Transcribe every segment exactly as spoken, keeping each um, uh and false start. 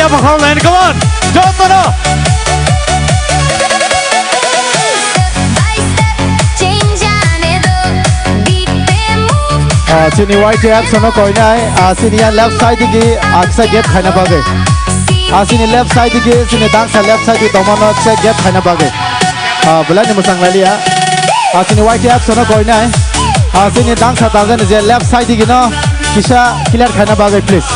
Come on, jotono. Ah, chini Y T F sono koinai, ah, chini ya left side digi, ah, kisa gap khaina bagwi. Ah, chini left side digi, chini dangsa left side digi tongmano kisa gap khaina bagwi. Ah, belai ni mwchang lailiya. Ah, chini Y T F sono koinai. Ah, chini dangsa tangjani je left side digi no kisa clear khaina bagwi, please.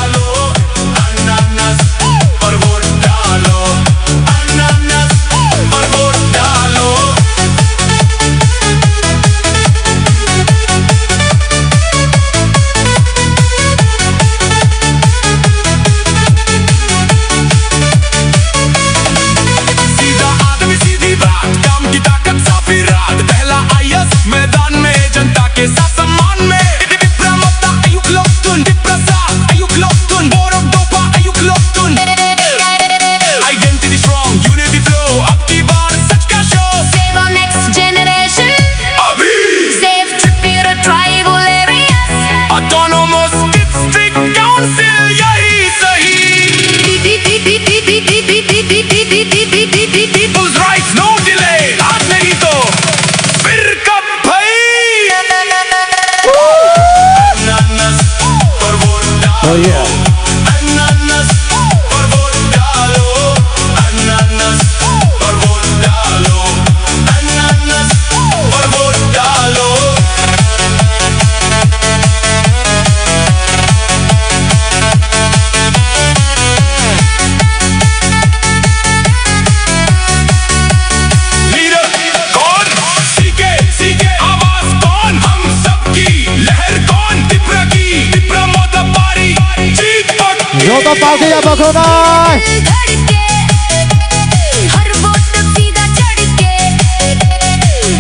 सीधा आदमी सीधी बात, काम की ताकत साफी रात, पहला आयस मैदान में जनता के साथ सम्मान में। Tipra mata ayuk loktun, Tipra sa ayuk loktun, borok dopa ayuk loktun. Identity strong, unity flow, अब की बार सच का show. Save our next generation. अभी। Save Tripura tribal areas. Autonomous district council, यही सही। People's rights, no delay. आज नहीं तो फिर कब भाई? Oh, yeah. Leader कौन? सीके, सीके आवाज कौन? हम सबकी लहर कौन? तिप्रा की, तिप्रा मोदा पारी, जीत पक्की। Joto party ya bakhonai. धड़के, हर वोट सीधा चढ़ के,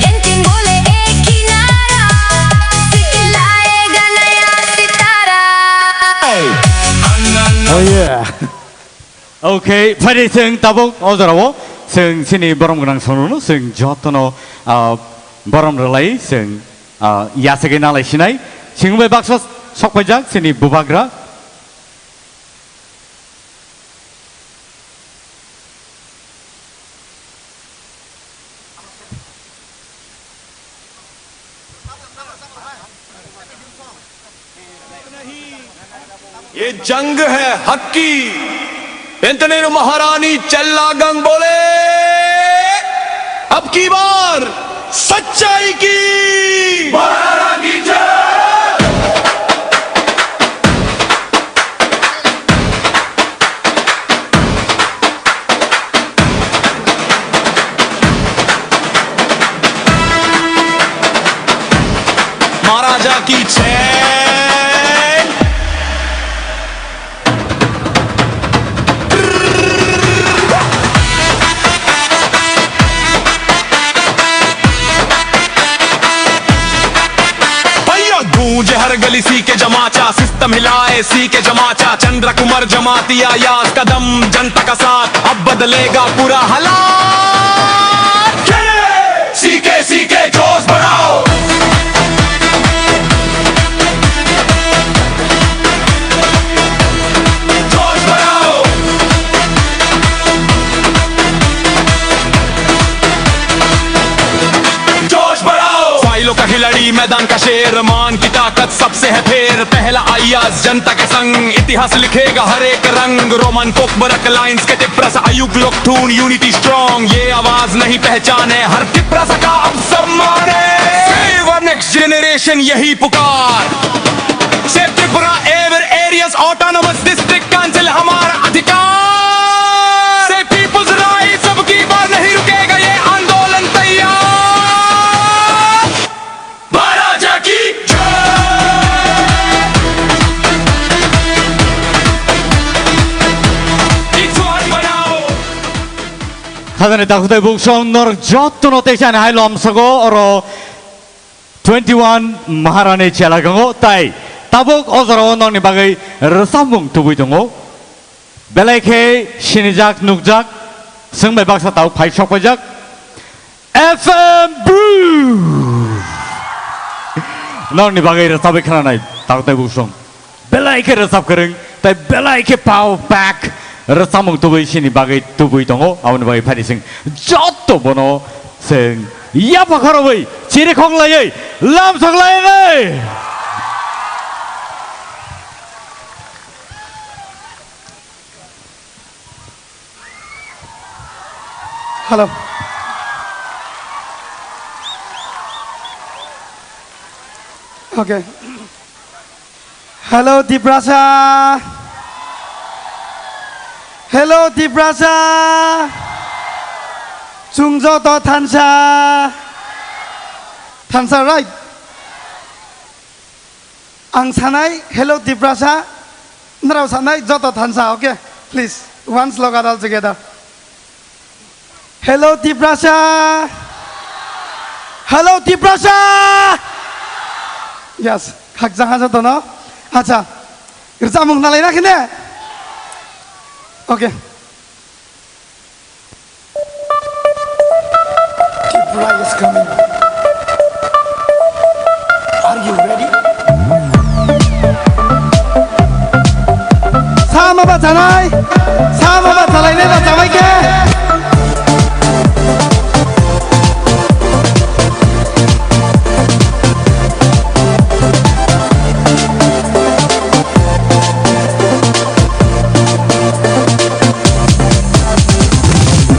एंटिंग बोले एक ही नारा, सीके लाएगा नया सितारा। Oh, yeah. Okay, phaidi chwng tabuk o jorao chwng chini borom gwnang songno chwng jotono, ah, borom rwlai chwng, ah, yasagwi nalai sinai. Chwng bai baksa sok paijak chini bubagra. ये जंग है हक की। Entanero महारानी चल्ला गंग बोले, अब की बार सच्चाई की। महारानी की जय। महाराजा की जय। भैया गूंजे हर गली सीके जमाचा, सिस्टम हिलाए सीके जमाचा, चंद्र कुमार जमातिया यास कदम जनता का साथ, अब बदलेगा पूरा हालात। सीके सीके जोश बढ़ाओ। जोश बढ़ाओ। जोश बढ़ाओ। फाइलों का खिलाड़ी, मैदान का शेर, मान की ताकत सबसे है फेर। पहला आयास जनता के संग, इतिहास लिखेगा हर एक रंग। रोमन कोकबरक लाइंस के टिप्रा सा अयुक लोकथून, यूनिटी स्ट्रॉन्ग, ये आवाज नहीं पहचान है, हर टिप्रा सा का अब सम्मान है। सेव नेक्स्ट जनरेशन, यही पुकार। Save Tripura ever areas, autonomous district council हमारा अधिकार। सेव पीपल्स राइट, सबकी बार नहीं रुकेगा ये आंदोलन तैयार। महाराजा की जय। It's one बनाओ। Khajani takhuk tei buksong norok jotono teisa ni hai lomsago oro twenty one Maharani chela gongo tai tabuk o jorao nokni bagwi rwchapmung tubui tongo. Belai khe sinijak, nukjak, chwng bai baksa tabuk phai sok paijak. F M Bru. Nokni bagwi rwchabwi khnanai, tabuk tai buksong. Belai khe rwchap kwrwng, tai belai khe pau bak. Rwchapmung tubui sini bagwi tubui tongo, aboni bagwi phaidi chwng joto bono chwng yapha khorobwi chiri khoklaiwi lam soklainai. Hello. Okay. Hello, Tiprasa. Hello, Tiprasa. Chwng joto thansa. Thansa, right? Ang sanai, "Hello, Tiprasa." Nrao sanai, "Joto thansa," okay? Please, once look at all together. Hello, Tiprasa! Hello, Tiprasa! Yes, khakjang ha joto no. Acha, rwchapmung nalai na khene? Okay. Tripura is coming. Are you ready? Sama bachanai, sama bachalainai bachamai khe.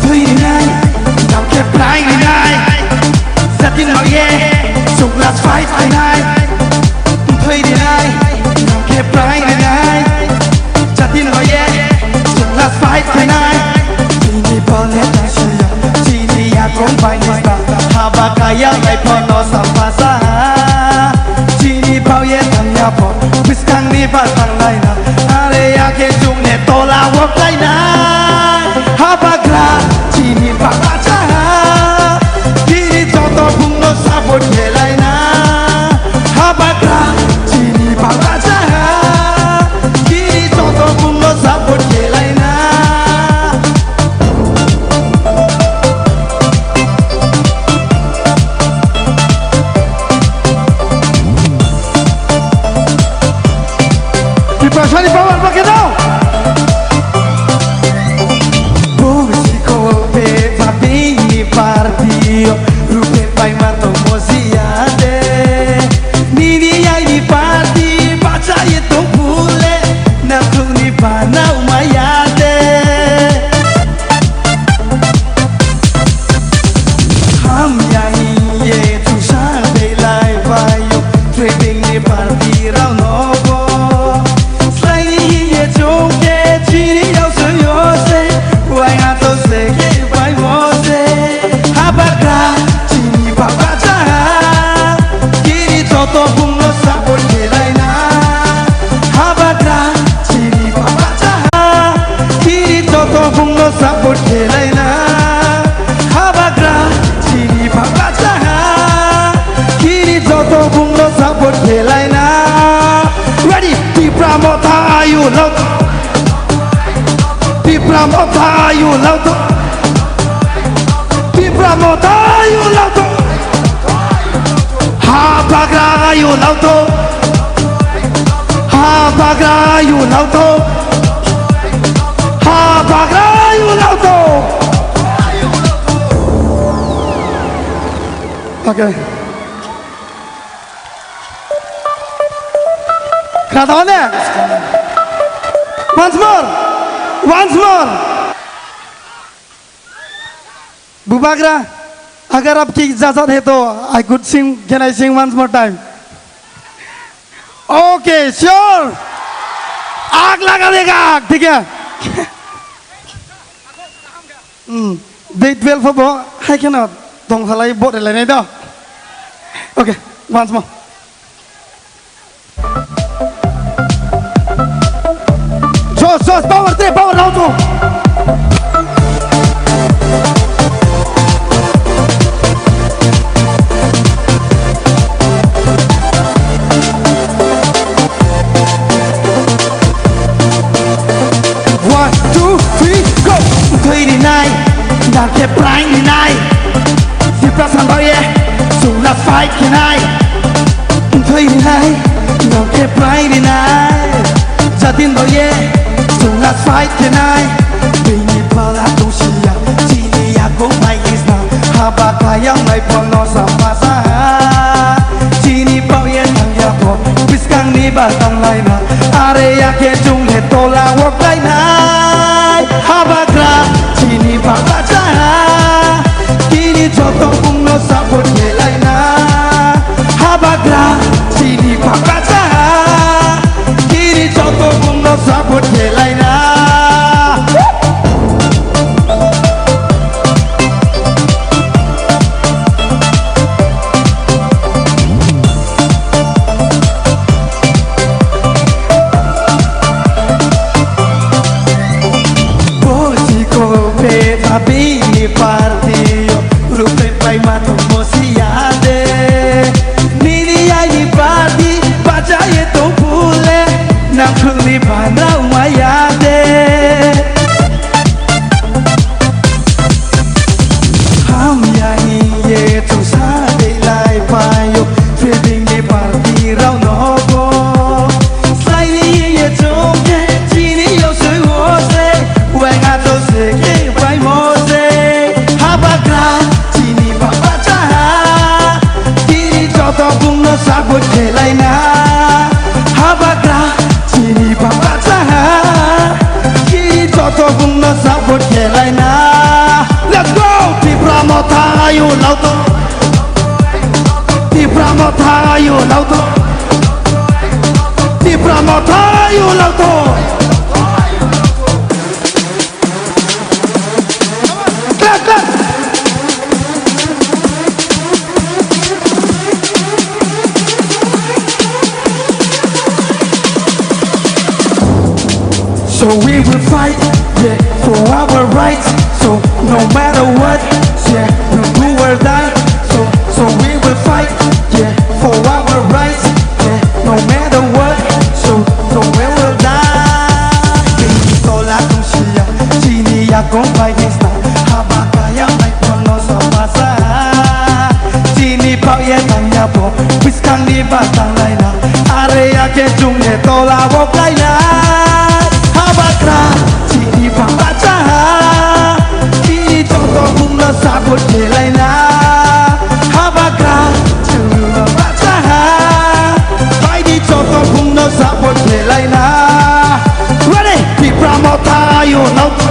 Thwi rinai, dam khe prai rinai. Jatin baoye, chuklas fight khainai. Thwi rinai, dam khe prai rinai. Jatin baoye, chuklas fight khainai. Chini bole tasiya, chini yakung bai nista. Haba kaya lai phono sampasa. Chini baoye thangya pho, bwskangni ba thanglaina. Are ya khe chukne tola wok laina. Habagra chini baba chaha, kiri joto bungno support khe laina. Habagra chini baba chaha, kiri joto bungno support khe laina. Tiprasani power ba khe dao. Bumsiko pe babini party o, rupe pai mato mozia de. Nini yaini party bacha ye tong pule, na tungni bana umaya de. Hamya hiye chungsa belai bayo, trading ni party rao no bo. Slaini hiye chungke chini yao se yo se, wai ha to se ke bai mo se. Habagra chini baba chaha, kiri joto bungno support khe laina. Habagra chini baba chaha, kiri joto bungno support khe laina. Habagra chini baba chaha, kiri joto bungno support khe laina. Ready? Tipra Motha ayu love. Tipra Motha ayu love. Tipra Motha ayu love. Habagra ayu love. Habagra ayu love. Habagra ayu love. Okay. Khna tong ne? Once more. Once more. Bubagra, agar aap ki ijazat hai to I could sing, can I sing once more time? Okay, sure. Aag laga dega, thik hai? Hmm. Day twelve bo hai kheno tong salai bo rwlainai do. Okay, once more. Josh, Josh, power, tre power, round two. One, two, three, go! Thwi rinai, dam khe prai rinai. Tiprasa baoye, chwngla fight khenai. Thwi rinai, dam khe prai rinai. Jatin baoye, chwngla Fight tonight, bini phala tusia, chini yakung bai isna, haba kayang lai pono sa pasa. Chini pau ye nang ya po, biskang ni ba tang lai na, are ya ke chung le tola wok lai nai. Haba gra, chini phala cha, chini joto kung no support ye lai na. Haba gra, chini phala cha, chini joto kung no support ye lai na. Bosi ko pe tapi ni party yo, rupe pai ma tu mosi ya de. Nini ai ni party, bacha ye to pule, nam khul ni bana wa ya de. Hamya hiye chungsa de lai payo, feeling ni party rao nogo. Slai ni hiye chungke, chini yo sui wo se, weng ato se ke pai mo se. Habagra, chini baba chaha, chini joto bung no support khelai na. Habagra, chini baba chaha, chini joto bung no support khelai na. Let's go! Tipra Motha ayu lauto. Tipra Motha ayu lauto. Tipra Motha ayu lauto. Clap, clap. So we will fight, yeah, for our rights. So no matter what, yeah, we'll do or die. So, so we will fight, yeah, for our rights, yeah, no matter what. So, so we will die. Tola kung siya, chini ya kung bai isna, haba kaya mai pono so pasa. Chini pau ye tang ya po, biskang ni ba tang lai na. Are ya ke chung ye tola bo kai na. Habagra, chini baba chaha, chini joto bung no support khelai na. Habagra, chini baba chaha, bai ni joto bung no support khelai na. Ready? Tipra Motha ayu lauto.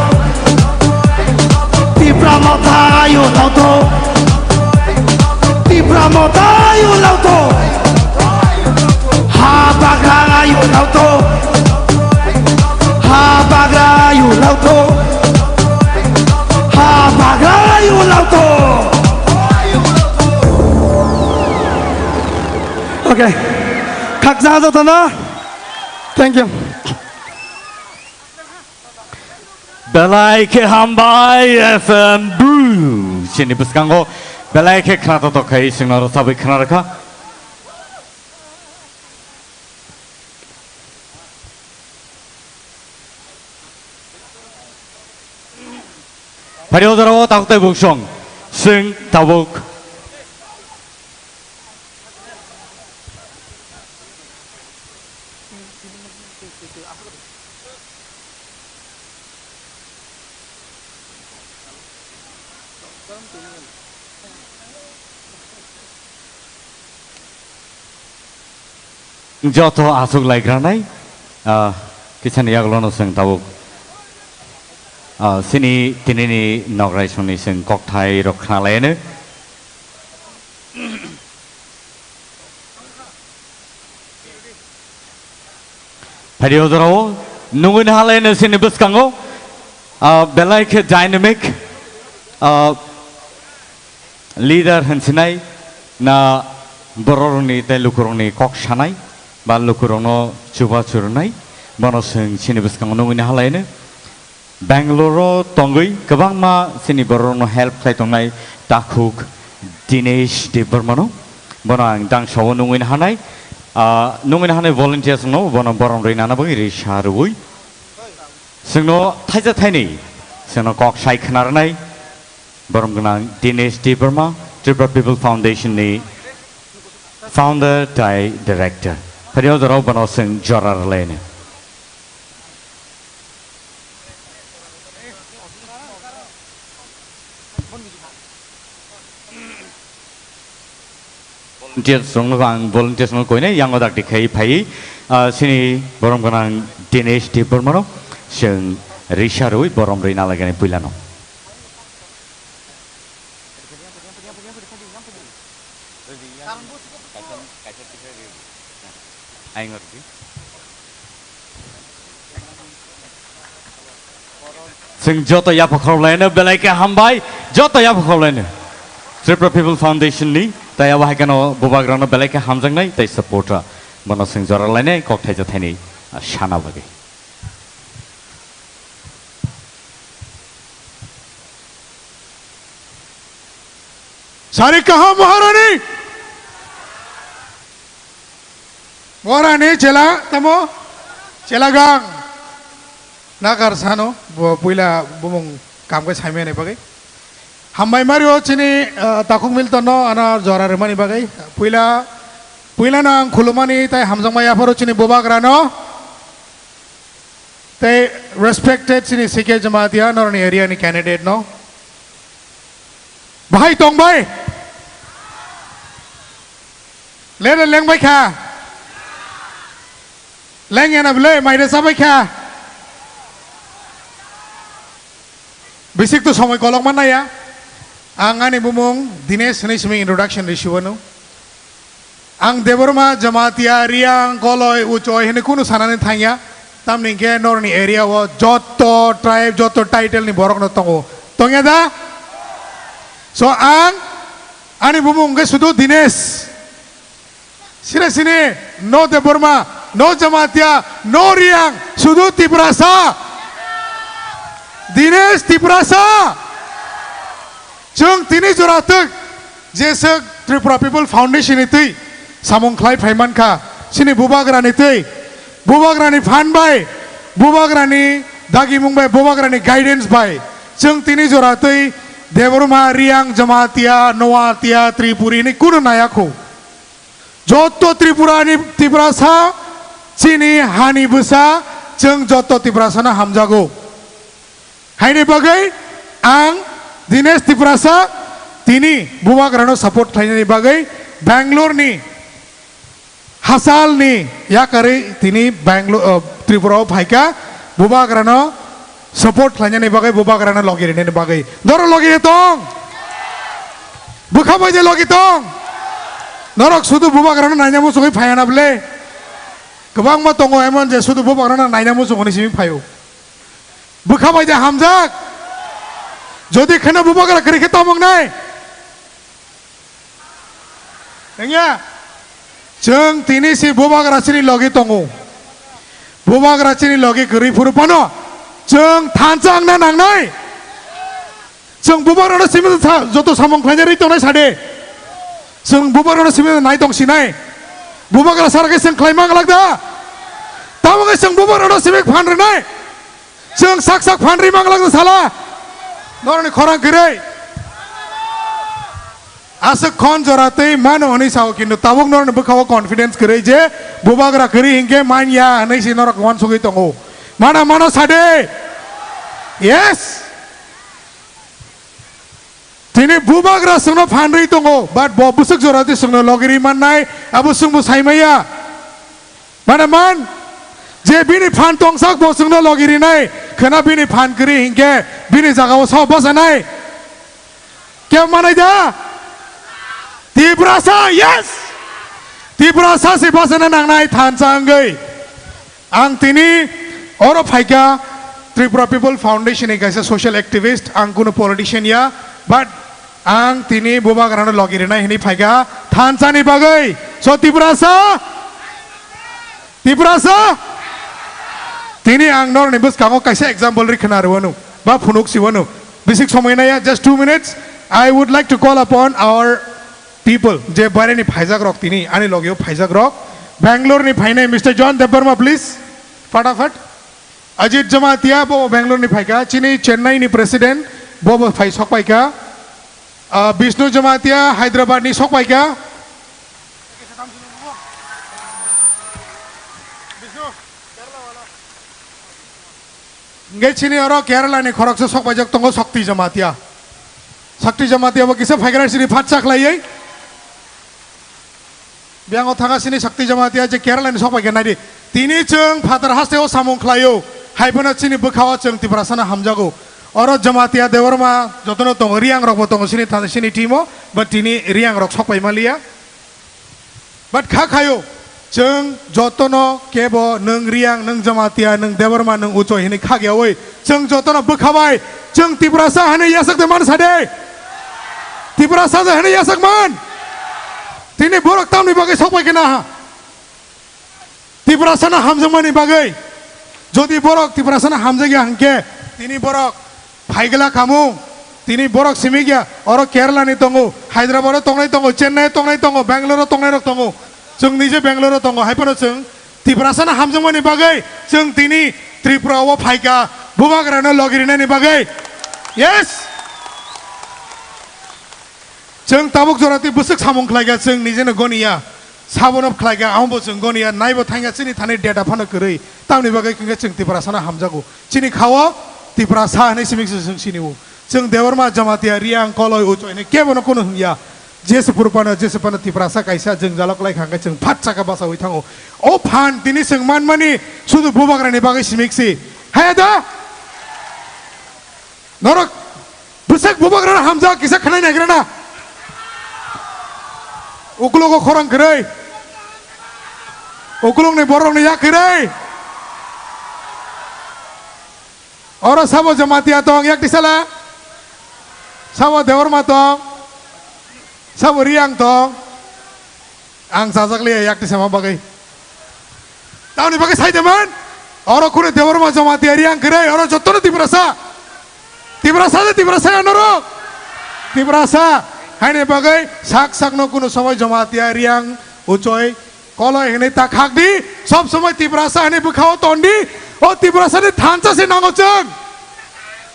Tipra Motha ayu lauto. Tipra Motha ayu lauto. Habagra ayu lauto. Habagra ayu lauto. Habagra ayu lauto. Okay. Khaksa jotono. Thank you. Belai khe hambai F M Bru. Chini bwskango belai khe khna totok khai chwngno rwchabwi khna rwkha. Phari o jorao tabuk tei buk song. Chwng tabuk. Joto aswk laikranai, ah, kisani yagulono chwng tabuk, ah, chini tinini nokrai songni chwng kokthai rok khna laino. Phaidi o jorao nungwi naha laino chini bwskango, ah, belai khe dynamic, ah, leader hinsinai na bororokni tei lukurokni kok sanai ba lukurokno chubachu rwnai, bono chwng chini bwskango nungwi naha laino. Bangalore-o tongwi kwbangma chini bororokno help khlai tongnai takhuk Dinesh Debbarmano. Bono ang dangsa-o nungwi nahanai. Ah, nungwi nahanai volunteers-no bono borom rwi nana bagwi risa rwui. Chwngno thaisa thainwi chwngno kok sai khna rwnai borom gwnang Dinesh Debbarma, Tripura People Foundation-ni founder tai director. Phari o jorao bono chwng jora rwlaino. Volunteers rokno ang volunteers no koinai yango dakti khai phai, ah, sini borom gwnang Dinesh Debbarma no chwng risa rwi borom rwi nalagani puilano. Chwng joto yapha khorokhlaino belai khe hambai, joto yapha khorokhlaino. Tripura People Foundation ni tai abo hai kheno bubagrano belai khe hamjaknai tai support rw. Bono chwng jora lainai kok thaija thaini, ah, sana bagwi. Sari kaham Maharani. Maharani chela tamo? Chela gang. Nakar sano, bo puila bumung kam khe saimani bagwi. Hambai mario chini, ah, Takhuk Milton no ana jora rwmani bagwi. Puila, puila no ang khulumani tai hamjakma yapharo chini bubagra no. Tei respected chini C K Jamatia norni area ni candidate no. Bahai tong bai? Lere leng bai kha. Leng yana bele mai de sabai kha. Bisik to somoi kolok man ya. Ang ani bumung Dinesh hinui simi introduction risiwanu. Ang Debbarma, Jamatia, Riang, Koloi, Uchoi hwnwi kunu sanani thangya. Tamni hwnkhe norni area o jotto tribe, jotto title ni borok no tongo. Tongya da? So ang ani bumung hwnkhe sudu Dinesh. Sire sini, no Debbarma, no Jamatia, no Riang, sudu Tiprasa. Dinesh Tiprasa. Chwng tini jora twk. Jeswk Tripura People Foundation ni twi samung khlai phai mankha, chini bubagra ni twi, bubagra ni phan bai, bubagra ni dagimung bai, bubagra ni guidance bai, chwng tini jora twi Debbarma, Riang, Jamatia, Noatia, Tripuri ni kunu naya khu. Jotto Tripura ni Tiprasa, chini hani bwsa, chwng jotto Tiprasa no hamjago. Haini bagwi ang Dinesh Tiprasa tini bubagrano support khlainani bagwi Bangalore ni hasalni yakarwi tini Bangalore, uh, Tripura o phaikha bubagrano support khlainani bagwi, bubagrano logi rinani bagwi. Doro logi tong? Bwkha bai de logi tong? Norok sudu bubagrano naina muchungwi phaiya na bwle? Kwbangma tongo emon je sudu bubagrano naina muchungni simi phaio. Bwkha bai de hamjak. Jodi kheno bubagra kwrwi khe tamo wngnai? Wngya? Chwng tini si bubagra chini logi tongo. Bubagra chini logi kwrwi phuru phano chwng thansa wngna nangnai. Chwng bubagrano simi sa-, joto samung khlaina ri tongnai sade. Chwng bubagrano simi nai tong sinai. Bubagra sar khe chwng khlai mang lak da. Tamo khe chwng bubagrano simi phan rwnai. Chwng sak sak phan ri mang lak da sala. Noroni khorang kwrwi. Aswk khon jora twi mano hwnwi sao, kintu tabuk noroni bwkhao confidence kwrwi je bubagra kwrwi hinkhe man ya hwnwi se norok uansugwi tongo. Mana mano sade. Yes. Tini bubagra chwngno phan rwi tongo, but bo bwswk jora twi chwngno logi rwi mannai, abo chwngbo sai maya. Mane man, je bini phan tongsak bo chwngno logi rinai, khwna bini phan kwrwi hinkhe bini jagao sao bachanai. Khe manai da? Tiprasa, yes! Tiprasa se bachana nangnai thansa wngwi. Ang tini oro phaikha Tripura People Foundation ni kaisa social activist, ang kunu politician ya, but ang tini bubagrano logi rinai hwnwi phaikha thansa ni bagwi. So Tiprasa, Tiprasa, tini ang norni bwskango kaisa example ri khna rwanu, ba phunuk siwanu. Bisik somoi naya, just two minutes. I would like to call upon our people, je baireni phaijak rok tini, ani logio phaijak rok. Bangalore ni phainai Mister John Debbarma, please. Fatafat. Ajit Jamatia, bo Bangalore ni phaikha. Chini Chennai ni president, bo bo phai sok paikha. Ah, Bishnu Jamatia, Hyderabad ni sok paikha. Hingke chini oro Kerala ni khoroksa sokpaijak tongo Shakti Jamatia. Shakti Jamatia bo kisa phaigra chini phatsa khlaiwi. Biyango thanga chini Shakti Jamatia je Kerala ni sokpaikha naidi. Tini chwng phatar hasteo samung khlaio. Haiphano chini bwkhao chwng Tiprasano hamjago. Oro Jamatia Debbarma jotono tongo, Riang rokbo tongo chini tha-, chini team o, but tini Riang rok sokpai manliya. But kha khayo, chwng jotono kebo nwng Riang, nwng Jamatia, nwng Debbarma, nwng Uchoi hinwi khagyawi, chwng jotono bwkhabai, chwng Tiprasa hinwi yasakde man sade. Tiprasa de hinwi yasakman. Tini borok tamni bagwi sokpai khe naha. Tiprasano hamjakmani bagwi. Jodi borok Tiprasano hamjakya hwnkhe, tini borok phaigla kamung, tini borok simikya, oro Kerala ni tongo, Hyderabad o tongnai tongo, Chennai o tongnai tongo, Bangalore o tongnai rok tongo, chwng nije Bangalore o tongo, haiphano chwng Tiprasano hamjakmani bagwi chwng tini Tripura o phaikha, bubagrano logi rinani bagwi. Yes! Chwng tabuk jora twi bwswk samung khlaikha, chwng nijeno goniya. Sabono khlaikha, abobo chwng goniya, naibo thangya, chini thani data phano kwrwi. Tamni bagwi hwnkhe chwng Tiprasano hamjago. Chini khao Tiprasa hinwi simi chwng sini-o. Chwng Debbarma, Jamatia, Riang, Koloi, Uchoi hinwi kebono kunu hwnya. Jese phuru phano, jese phano Tiprasa kaisa jwngjalo kwlai kha hwnkhe chwng phat chaka basaui thango. O phan tini chwng manmani sudu bubagrani bagwi simiksi. Haya da? Norok bwswk bubagrano hamjak kisa khwnai naigrana. Uklogo khorang kwrwi. Uklokni borokni yak kwrwi. Oro sabo Jamatia tong yak tisala. Sabo Debbarma tong. Sabo Riang tong. Ang chajak liya yak tisama bagwi. Tamni bagwi sai de man. Oro kunu Debbarma Jamatia Riang kwrwi, oro jotono Tiprasa. Tiprasa de Tiprasa ya norok. Tiprasa. Haini bagwi sak sakno kunu sobai Jamatia Riang Uchoi Koloi hinwi ta khakdi. Sob somoi Tiprasa hinwi bwkhao tondi. O Tiprasani thansa se nango chwng.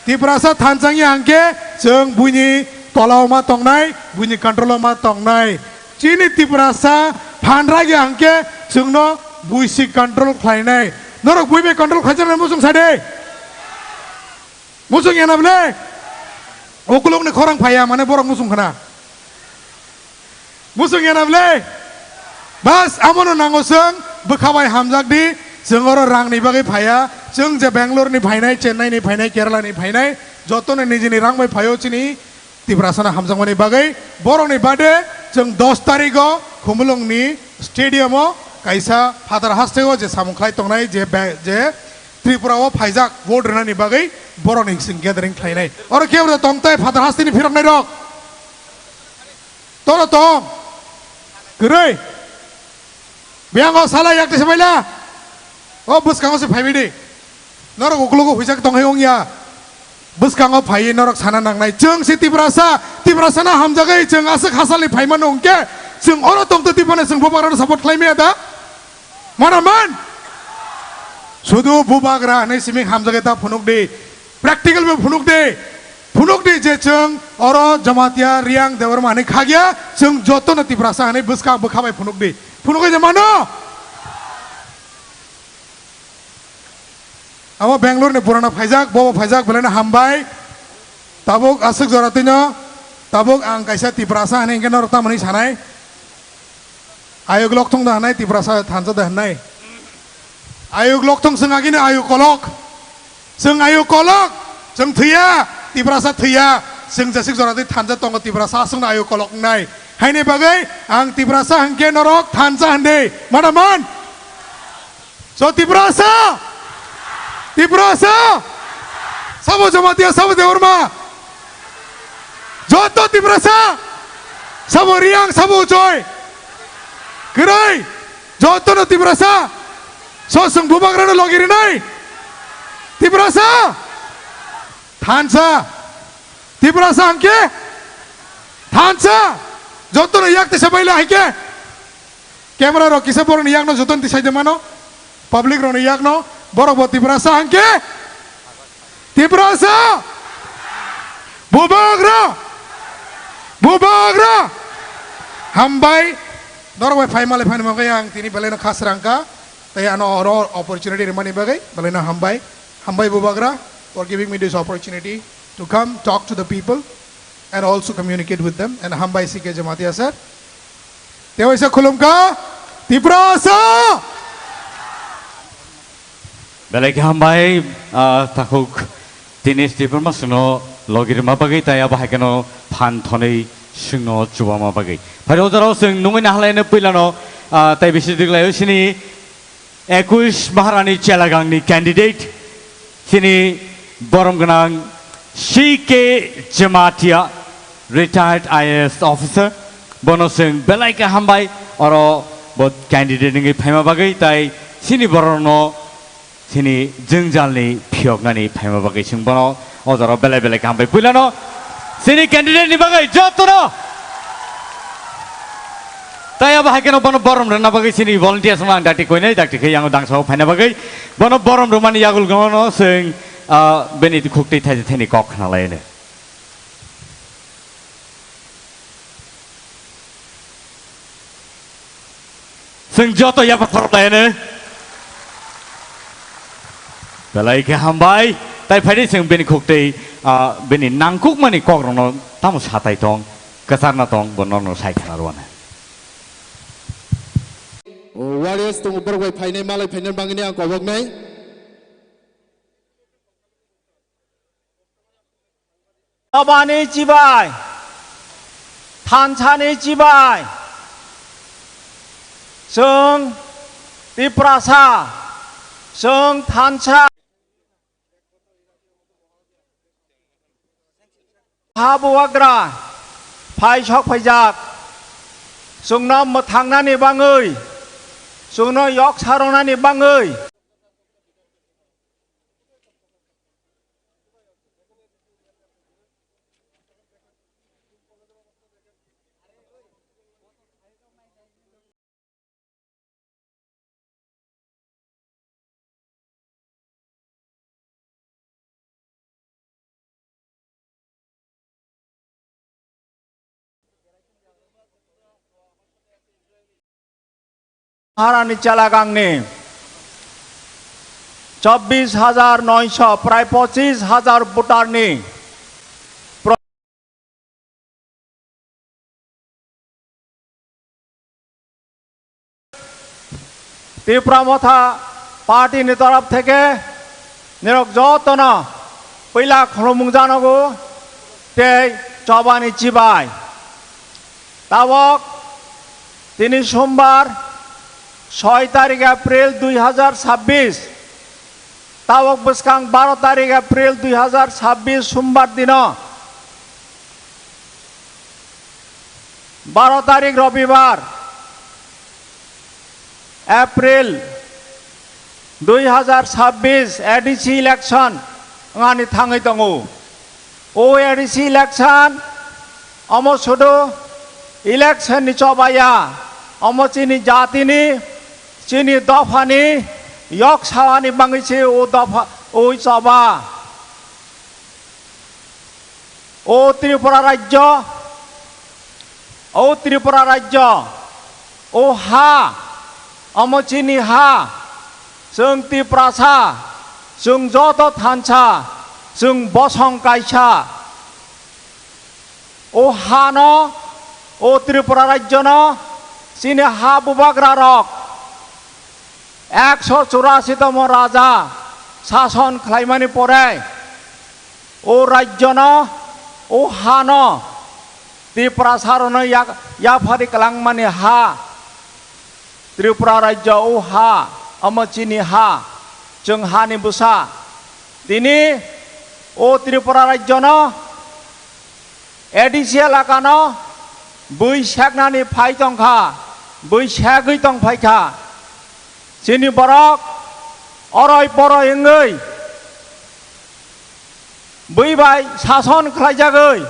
Tiprasa thansa wngya hwnkhe chwng buini tolao ma tongnai, buini control o ma tongnai. Chini Tiprasa phan ragya hwnkhe chwngno buisi control khlainai. Norok bui bai control khlaijaknai muchung sade. Muchung yana bwle. Ukulukni khorang phaiya mane borok muchung khna. Muchung yana bwle. Bas amono nango chwng bwkha bai hamjak di. Chwng oro rangni bagwi phaiya. Chwng je Bangalore ni phainai, Chennai ni phainai, Kerala ni phainai, jotono nijini rang bai phaio chini Tiprasano hamjakmani bagwi. Borokni bade chwng dos tarigo Khumulwngni stadium o kaisa phatar hasteo je samung khlai tongnai je ba-, je Tripura o phaijak vote rwnani bagwi borokni chwng gathering khlainai. Oro kebra tong tei phatar hasteni phiroknai rok? Toro tong. Kwrwi. Biyango sala yak tisa baila. O bwskango se phaibai di. Norok ukulugo huijak tong hai wngya. Bwskango phaiwi norok sana nangnai. Chwng se Tiprasa, Tiprasano hamjagwi chwng aswk hasalni phaimano hwnkhe chwng oro tongtwi phano chwng bubagrano support khlai maya da? Mana man? Sudu bubagra hinwi simi hamjagwi ta phunuk di. Practical bai phunuk di. Phunuk di je chwng oro Jamatia Riang Debbarma hinwi khagya, chwng jotono Tiprasa hinwi bwskang bwkha bai phunuk di. Phunukgwi de mano? Abo Bangalore ni purana phaijak, bobo phaijak, belai no hambai. Tabuk aswk jora twino, tabuk ang kaisa Tiprasa hinwi hwnkhe norok tamoni sanai. Ayuk lokthong da hinai, Tiprasa thansa da hinai. Ayuk lokthong chwng agini ayuk kolok. Chwng ayuk kolok, chwng thwiya, Tiprasa thwiya. Chwng jeswk jora twi thansa tongo, Tiprasa aswkno ayuk kolok wngnai. Haini bagwi ang Tiprasa hwnkhe norok thansa hwndi. Mana man? So Tiprasa! Tiprasa! Sabo Jamatia, sabo Debbarma! Joto Tiprasa! Sabo Riang, sabo Uchoi! Kwrwi! Jotono Tiprasa! So chwng bubagrano logi rinai! Tiprasa! Thansa! Tiprasa hwnkhe? Thansa! Jotono yak tisa baila hai khe? Camera rok kisa borokni yakno jotono tisai de mano. Public rokni yakno borok bo Tiprasa hwnkhe? Tiprasa! Bubagra! Bubagra! Hambai. Norok bai phai malai phani bagwi ang tini belai no khasrang kha. Tei ano oro opportunity rimani bagwi belai no hambai. Hambai Bubagra for giving me this opportunity to come talk to the people and also communicate with them. And Hambai C K Jamatia sir. Tewaisa khulumkha Tiprasa! Belai khe hambai, ah, takhuk tini Tiprasa no logi rwma bagwi tai abo hai kheno phan thonwi chwngno chubama bagwi. Phai o jorao chwng nungwi nahalai no puila no, ah, tai bisi diglai o sini Ekush Maharani Chelagangni candidate, chini borom gwnang C K Jamatia, retired I A S officer, bono chwng belai khe hambai, oro bo candidate wngwi phaima bagwi, tai chini borokno chini jwngjalni phiyoknani phaima bagwi chwng bono o jorao belai belai khe hambai. Puilano chini candidate ni bagwi jotono. Tai abo hai kheno bono borom rwna bagwi chini volunteers rokno ang dakti koinai dakti khe yango dangsao phaina bagwi bono borom rwmani yagul gono chwng, ah, bini khukti thaisa thani kok khna lai. Chwng joto yapha khorok lai hwno. Belai khe hambai. Tai phaidi chwng bini khuk tei, ah, bini nangkukmani kokrokno tamo satai tong, kwcharna tong, bo norokno sai khna rwna. O, warriors tongo borok bai phainai, malai phainai bangwini ang koboknai. Abani chibai, thansani chibai, chwng Tiprasa, chwng thansa, ha bubagra phai sok phaijak, chwngno mwthangnani bangwi, chwngno yok saronani bangwi. Harani chelagangni chobbish hajar noisho, prai pochish hajar voter ni pro-, Tipra Motha Party ni torop theke nirok jotono puila khulumung janogo tei chobani chibai. Tabok tini Sombar, soi tarik April dui hajar sabbish, tabok bwskang baro tarik April dui hajar sabbish Sombar dino, baro tarik Robibar, April dui hajar sabbish A D C election wngani thangwi tongo. O A D C election omo sudu election ni choba ya, omo chini jatini, chini dophani yok sawani bangwi se o dopha, o choba. O Tripura rajyo, o Tripura rajyo, o ha, omo chini ha, chwng Tiprasa, chwng joto thansa, chwng bosong kaisa. O hano, o Tripura rajyono, chini ha bubagrarok, ekso churasi tomo raja sason khlaimani pore, o rajyono, o hano, Tiprasarokno yak-, yaphari kwlangmani ha, Tripura rajyo o ha, omo chini ha, chwng hani bwsa. Tini o Tripura rajyono A D C elakano bui seknani phai tongkha, bui segwi tongphaikha. Chini borok oroi poroi wngwi bui bai sason khlaijagwi,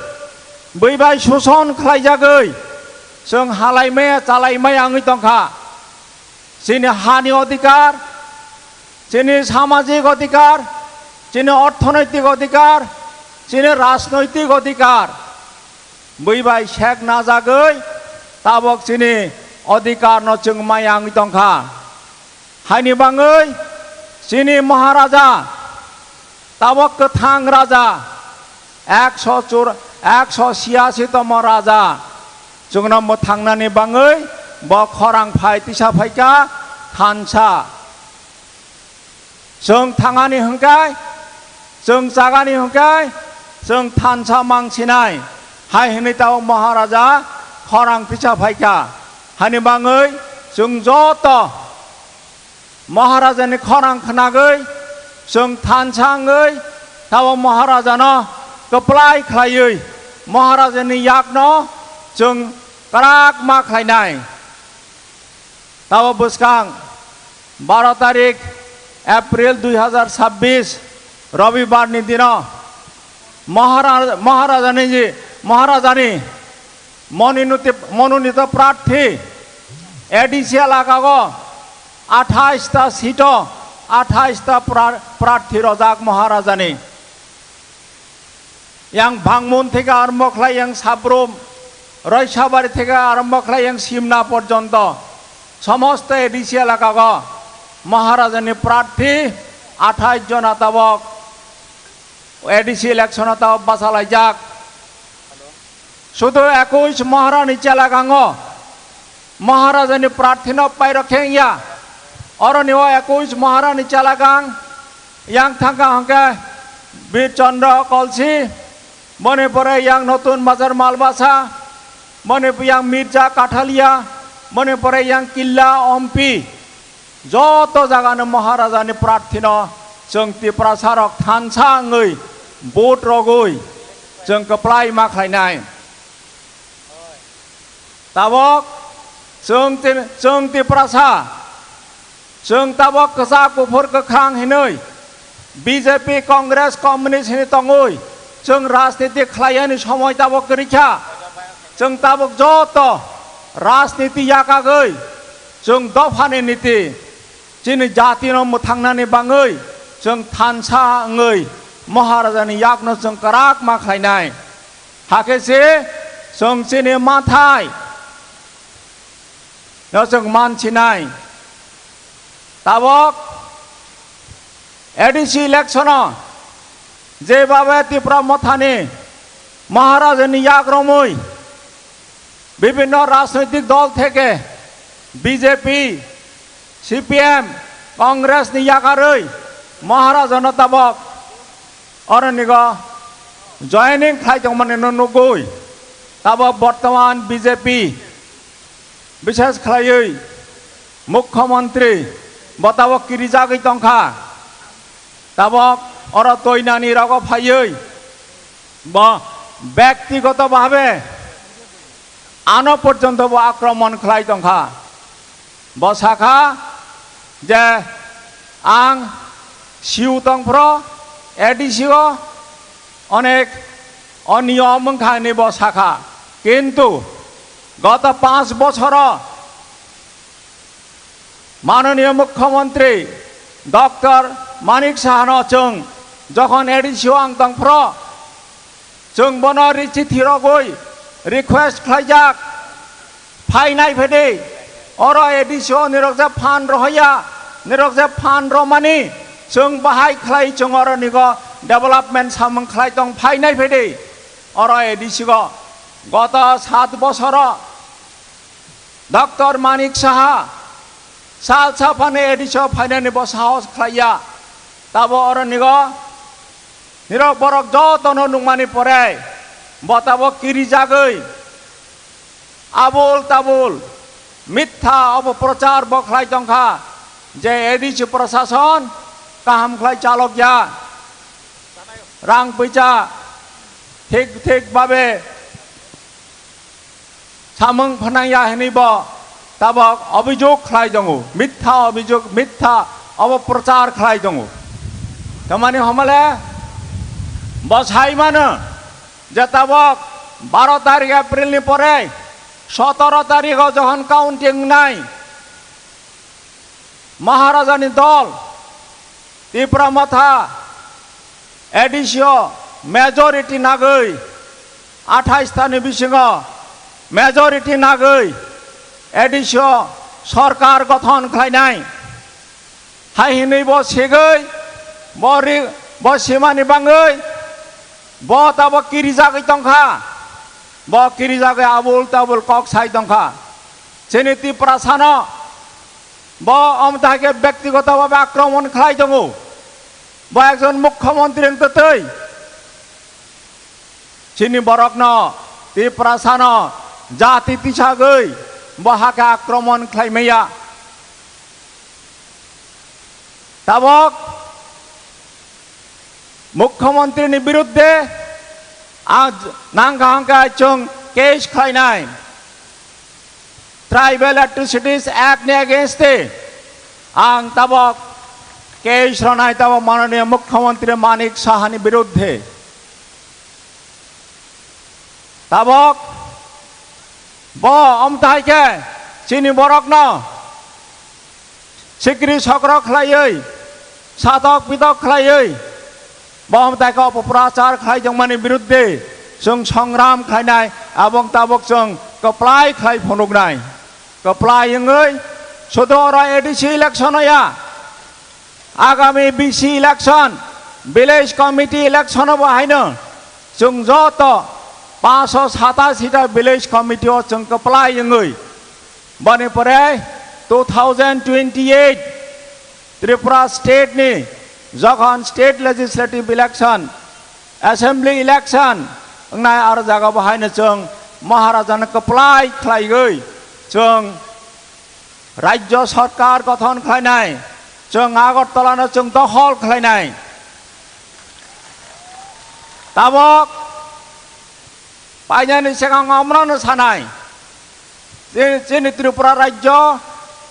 bui bai suson khlaijagwi, chwng halaimaya chalaimaya wngwi tongkha. Chini hani odhikar, chini samajik odhikar, chini orthonoitik odhikar, chini rajnoitik odhikar. Bui bai sek najagwi tabok chini odhikar no chwng maya wngwi tongkha. Haini bangwi chini Maharaja Tabok kwthang raja, ekso chur-, ekso siyasi tomo raja, chwngno mwthangnani bangwi bo khorang phai tisa phaikha thansa. Chwng thangani hwnkhe, chwng chagani hwnkhe, chwng thansa mangsinai. Hai hwnwi tabok Maharaja khorang tisa phaikha. Hani bangwi chwng joto Maharajani khorang khnagwi, chwng thansa wngwi, tabok Maharajano kwplai khlaiwi, Maharajani yakno chwng kwrak ma khlainai. Tabok bwskang baro tarik April dui hazar chabbish Robibar ni dino Mahara-, Maharajani ji, Maharajani mononiti-, mononito prarthi A D C elakago athais ta seat o athais ta pra-, prarthi rojak Maharajani. Yang Bangmun theke arombo khlai yang Sabrum, Roisabari theke arombo khlai yang Simna porjonto somosto A D C elakago Maharajani prarthi athais jona tabok A D C election o tabok bachalaijak. Sudu ekush Maharani chelagango Maharajani prarthino pairok khe wngya. Oroni o ekush Maharani chelagang yang thangkha hwnkhe Bir Chandra Kolsi, boni pore yang Notun Bazar Malbasa, boni yang Mirza Kathalia, boni pore yang Killa Ompi. Joto jagano Maharajani prarthino chwng Tiprasarok thansa wngwi vote rogwi chwng kwplai ma khlainai. Tabok chwng Ti-, chwng Tiprasa, chwng tabok kwchak kuphur kwkhwrang hinwi B J P, Congress, Communist hinwi tongwi chwng rajniti khlaiyani somoi tabok kwrwi kha. Chwng tabok joto rajniti yakagwi chwng dophani niti chini jatino mwthangnani bangwi chwng thansa wngwi Maharajani yakno chwng kwrak ma khlainai. Hakhe se chwng chini manthai no chwng mansinai. Tabok A D C election o jebabe Tipra Mothani Maharajani yak romwi bibhinno rajnoitik dol theke B J P, C P M, Congress ni yakarwi Maharajano tabok oronigo joining khlai tongmani no nugwi tabok bortoman B J P bishes khlaiwi Mukhyamantri bo tabok kirijagwi tongkha. Tabok oro toinani rogo phaiwi bo bektigoto bhabe ano porjonto bo akromon khlai tongkha. Bo sakha je ang siu tongphro A D C o onek oniyom wngkha hinwi bo sakha. Kintu goto panch bochoro Manoniya Mukhyamantri Doctor Manik Sahano chwng jokhon A D C o ang tongphro, chwng bono ri chithi rogwi request khlaijak, phainai phede, oro A D C o nirok je phan rohaya, nirok je phan romani, chwng bahai khlai chwng oro nigo development samung khlai tong phainai phede, oro A D C o goto sat bosoro Doctor Manik Saha sal saphani A D C o phainani bo sahos khlaiya. Tabo oro nigo nirok borok jotono nukmani pore bo tabo kirijagwi abul tabul mitha obo prochar bo khlai tongkha je A D C prosason kaham khlai chalokya, rang puisa thik thik babe samung phanangya hinwi bo tabok obijog khlai tongo, mitha obijog, mitha obo prochar khlai tongo. Tamani homole bo sai mano je tabok baro tarik April ni pore sotoro tarikh o jokhon counting wngnai, Maharajani dol Tipra Motha A D C o majority nagwi, athais ta ni bisingo majority nagwi A D C o sorkar gothon khlainai. Hai hinwi bo segwi bo ri-, Bo simani bangwi bo tabok kirijagwi tongkha. Bo kirijagwi abul tabul kok sai tongkha. Chini Tiprasano bo omtahai khe bektigoto bhabe akromon khlai tongo. Bo ekjon mukhyamantri wngtwi twi chini borokno, Tiprasano jati tisagwi bo hakhe akromon khlai maya. Tabok mukhyamantri ni biruddhe ang nang kaham khe chwng case khlainai. Tribal Atrocities Act ni against e ang tabok case rwnai tabok mananiya mukhyamantri Manik Saha ni biruddhe. Tabok bo omtahai khe chini borokno sikri sokro khlaiwi, satok pitok khlaiwi, bo omtahai khe opoprachar khlai tongmani biruddhe chwng songram khlainai, abong tabok chwng kwplai khlai phunuknai. Kwplai wngwi sudo oro A D C election o ya, agami B C election, village committee election o bo haino chwng joto panchsho satashi ta village committee o chwng kwplai wngwi, boni pore two thousand twenty-eight Tripura state ni jokhon state legislative election, assembly election wngnai, aro jaga bo haino chwng Maharaja no kwplai khlaiwi chwng Rajya Sarkar gothon khlainai, chwng Agartala no chwng dokhol khlainai. Tabok painani swkang omono sanai, chini, chini Tripura Rajya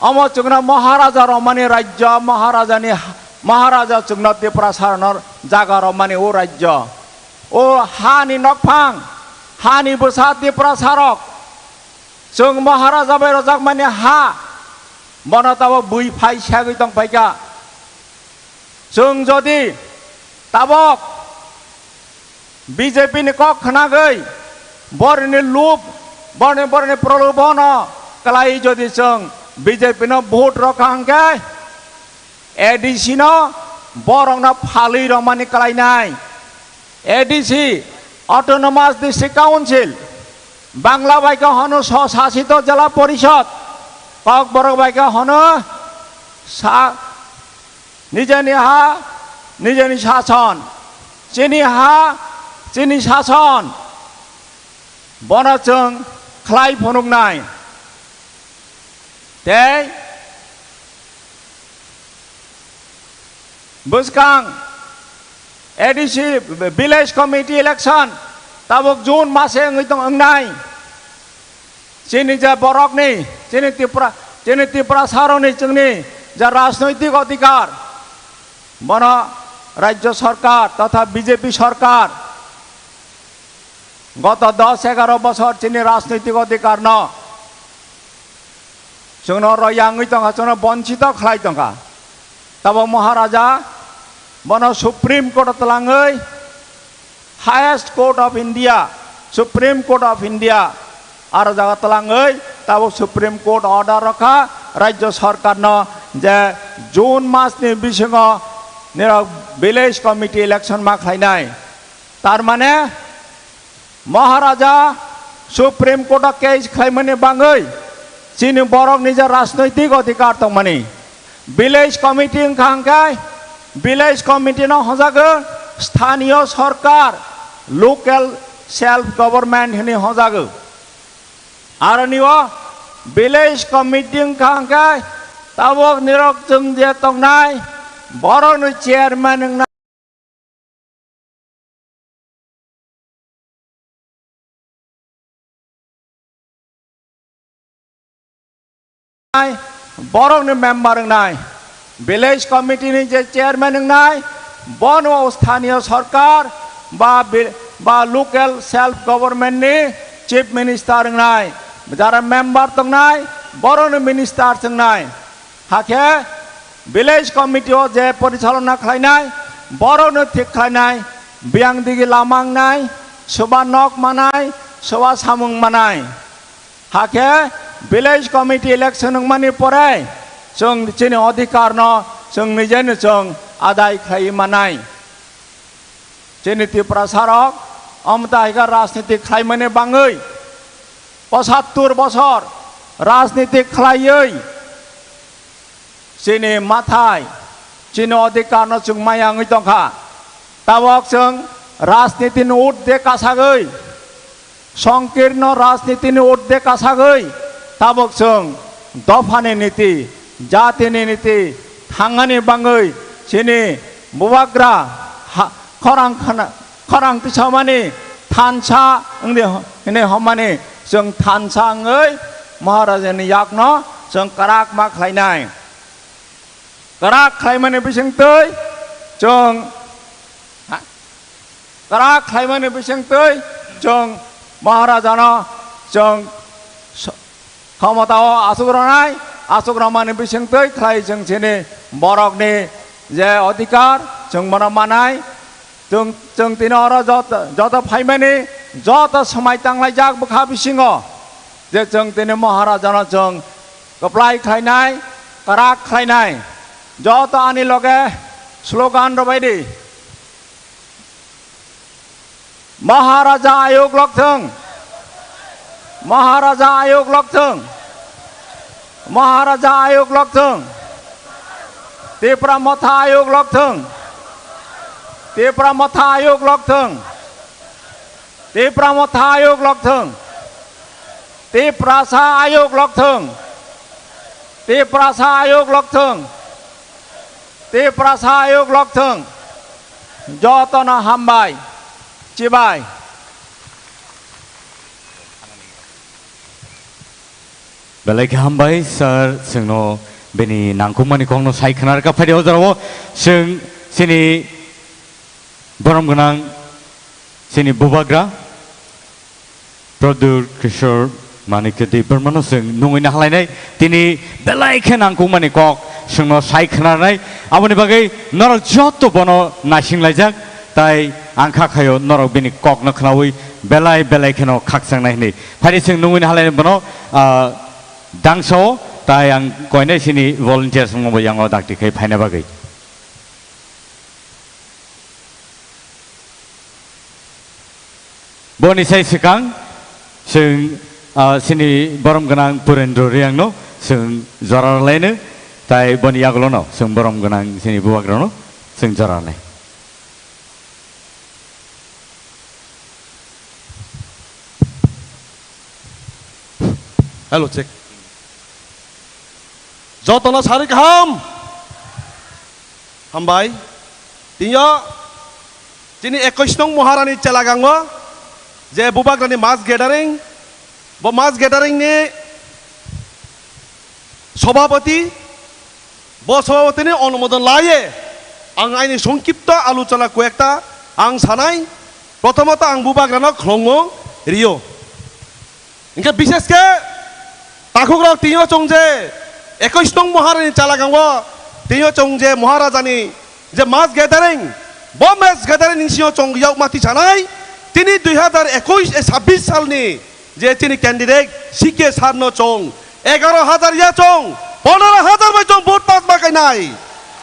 omo chwngno Maharaja romani Rajya, Maharajani, Maharaja chwngno Tiprasa rokno jaga romani o Rajya, o hani nokphang, hani bwsa Tiprasa rok. Chwng Maharaja bai rojakmani ha, bono tabok bui phai sagwi tong phaikha. Chwng jodi tabok B J P ni kok khnagwi, borni lub, borni, borni prolobono kwlai jodi chwng B J P no vote rokha hwnkhe, A D C no borokno phalwi romani kwlainai. A D C, Autonomous District Council, Bangla bai khe hono Swsasito Jela Porishod, Kokborok bai khe hono sa-, nijeni ha, nijeni sason, chini ha, chini sason, bono chwng khlai phunuknai. Tei bwskang A D C village committee election tabuk June mase wngwi tong wngnai. Chini je borokni, chini Tripura, chini Tiprasarokni chwngni je rajnoitik odhikar, bono Rajya Sarkar totha B J P Sarkar goto dos egaro bosor chini rajnoitik odhikarno chwngno royangwi tongkha, chwngno bonchito khlai tongkha. Tabok Maharaja bono Supreme Court o twlangwi, Highest Court of India, Supreme Court of India, aro jaga twlangwi tabok Supreme Court order rokha Rajya Sarkarno je June masni bisingo nirok village committee election ma khlainai. Tar mane Maharaja Supreme Court o case khlaimani bangwi chini borok nija rajnoitik odhikar tongmani. Village committee wngkha hwnkhe village committee no hojago sthaniyo sarkar, local self government hwnwi hojago. Aroni o village committee wngkha hwnkhe tabok nirok chwng je tongnai borokno chairman wngnai. Borokni member wngnai, village committee ni je chairman wngnai, bono sthaniyo sarkar ba bi-, ba local self government ni chief minister wngnai, jara member tongnai, borokni minister wngnai. Hakhe village committee o je porichalona khlainai, borokno thik khlainai, biyang digi lama wngnai, soba nok manai, soba samung manai. Hakhe village committee election wngmani pore chwng chini odhikarno chwng nijeno chwng adai khlaiwi manai. Chini Tiprasa rok amta haikha rajniti khlaimani bangwi pochattor bosor rajniti khlaiwi chini mathai, chini odhikar no chwng maya wngwi tongkha. Tabok chwng rajniti ni urdhwe kasagwi, songkirno rajniti ni urdhwe kasagwi tabok chwng dophani niti, jatini niti thangani bangwi chini bubagra ha-, khorang khana-, khorang tisamani thansa wngdi ho-, hwnwi hommani chwng thansa wngwi Maharajani yakno chwng kwrak ma khlainai. Kwrak khlaimani bisingtwi chwng, ha? Kwrak khlaimani bisingtwi chwng Maharajano chwng s-, khomotao asuk rwnai, asuk rwmani bisingtwi khlai chwng chini borokni je odhikar chwng bono manai. Chwng, chwng tini oro joto, joto phaimani, joto swmai tanglaijak bwkha bisingo je chwng tini Maharajano chwng kwplai khlainai, kwrak khlainai. Joto ani loge slogan rwbaidi. Maharaja ayuk lokthwng. Maharaja ayuk lokthwng. Maharaja ayuk lokthwng. Tipra Motha ayuk lokthwng. Tipra Motha ayuk lokthwng. Tipra Motha ayuk lokthwng. Tiprasa ayuk lokthwng. Tiprasa ayuk lokthwng. Tiprasa ayuk lokthwng. Jotono hambai. Chibai. Belai khe hambai, sir, chwngno bini nangkukmani kokno sai khwnarwkha. Phaidi o jorao chwng chini borom gwnang chini bubagra Pradyut Kishore Manikya Debbarmano chwng nungwi nahalainai. Tini belai khe nangkukmani kok chwngno sai khwnarnai. Aboni bagwi norok joto bono naisinglaijak, tai ang kha khaio norok bini kokno khnaui belai belai kheno khakchangnai hwnwi. Phaidi chwng nungwi nahalainai bono, ah, dangsao, tai ang koinai chini volunteers wngmabo yango dakti khai phaina bagwi. Boni sai swkang chwng, ah, chini borom gwnang Purendra Reangno chwng jora rwlaino, tai boni yagulono chwng borom gwnang chini bubagrano chwng jora rwnai. Hello, check. Jotono sari kaham. Hambai. Tini o chini ekush nong Maharani Chelagango je bubagrani mass gathering, bo mass gathering ni sobhapati, bo sobhapati ni onumodon laye ang aini songkipto aluchona koyekta ang sanai. Prothomot ang bubagrano khlongo rio. Hingke bishesh khe takhukrok tini o chwng je ekush nong Maharani Chelagango tini o chwng je Maharajani je mass gathering, bo mass gathering ni sio chwng yakma tisanai tini dui hazar ekush e sabbish salni je chini candidate C K sir no chwng egaro hazar ya chwng pondro hazar bai chwng vote pass ma kainai.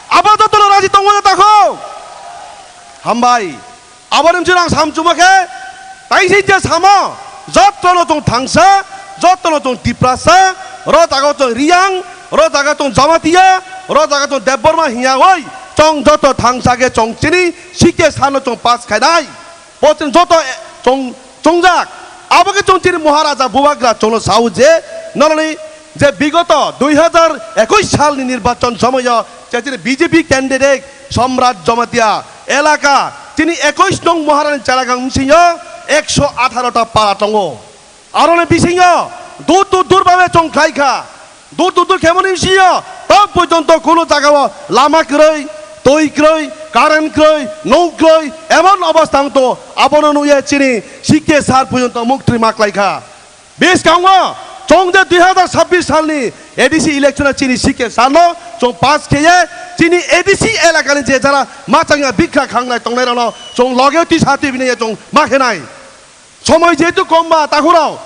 Abo jotono raji tongo na takhuk? Hambai. Aboni bwswk ang samchuma khe, taising je samo, jotono chwng thangsa, jotono chwng Tiprasa, ro jaga chwng Riyang, ro jaga chwng Jamatia, ro jaga chwng Debbarma hinya oi, chwng joto thangsa khe chwng chini C K sir no chwng pass khainai. Bo chwng joto, eh, chwng, chwngjak. Abo khe chwng chini Maharaja Bubagra chwngno sao je, noroni je bigoto dui hazar ekush salni nirbachon somoyo je chini B J P candidate Samrat Jamatia elaka chini ekush nong Maharani Chelagang bisingo ekso atharo ta para tongo. Aroni bisingo dur to dur babe chwng khlai kha. Dur to dur khemoni bisingo tok porjonto kuno jagao lama kwrwi, twi kwrwi, current kwrwi, nok kwrwi, emon obostha wng to, abono nuye chini C K sir porjonto muktri ma khlai kha. Bwskango chwng je dui hazar sabbish salni A D C election-o chini C K sir no chwng pass kheye, chini A D C elakani je jara machangya bikha khangnai tongnai rokno chwng loge twi sa twi bini chwng ma khenai. Somoi jehetu kom ba takhurok,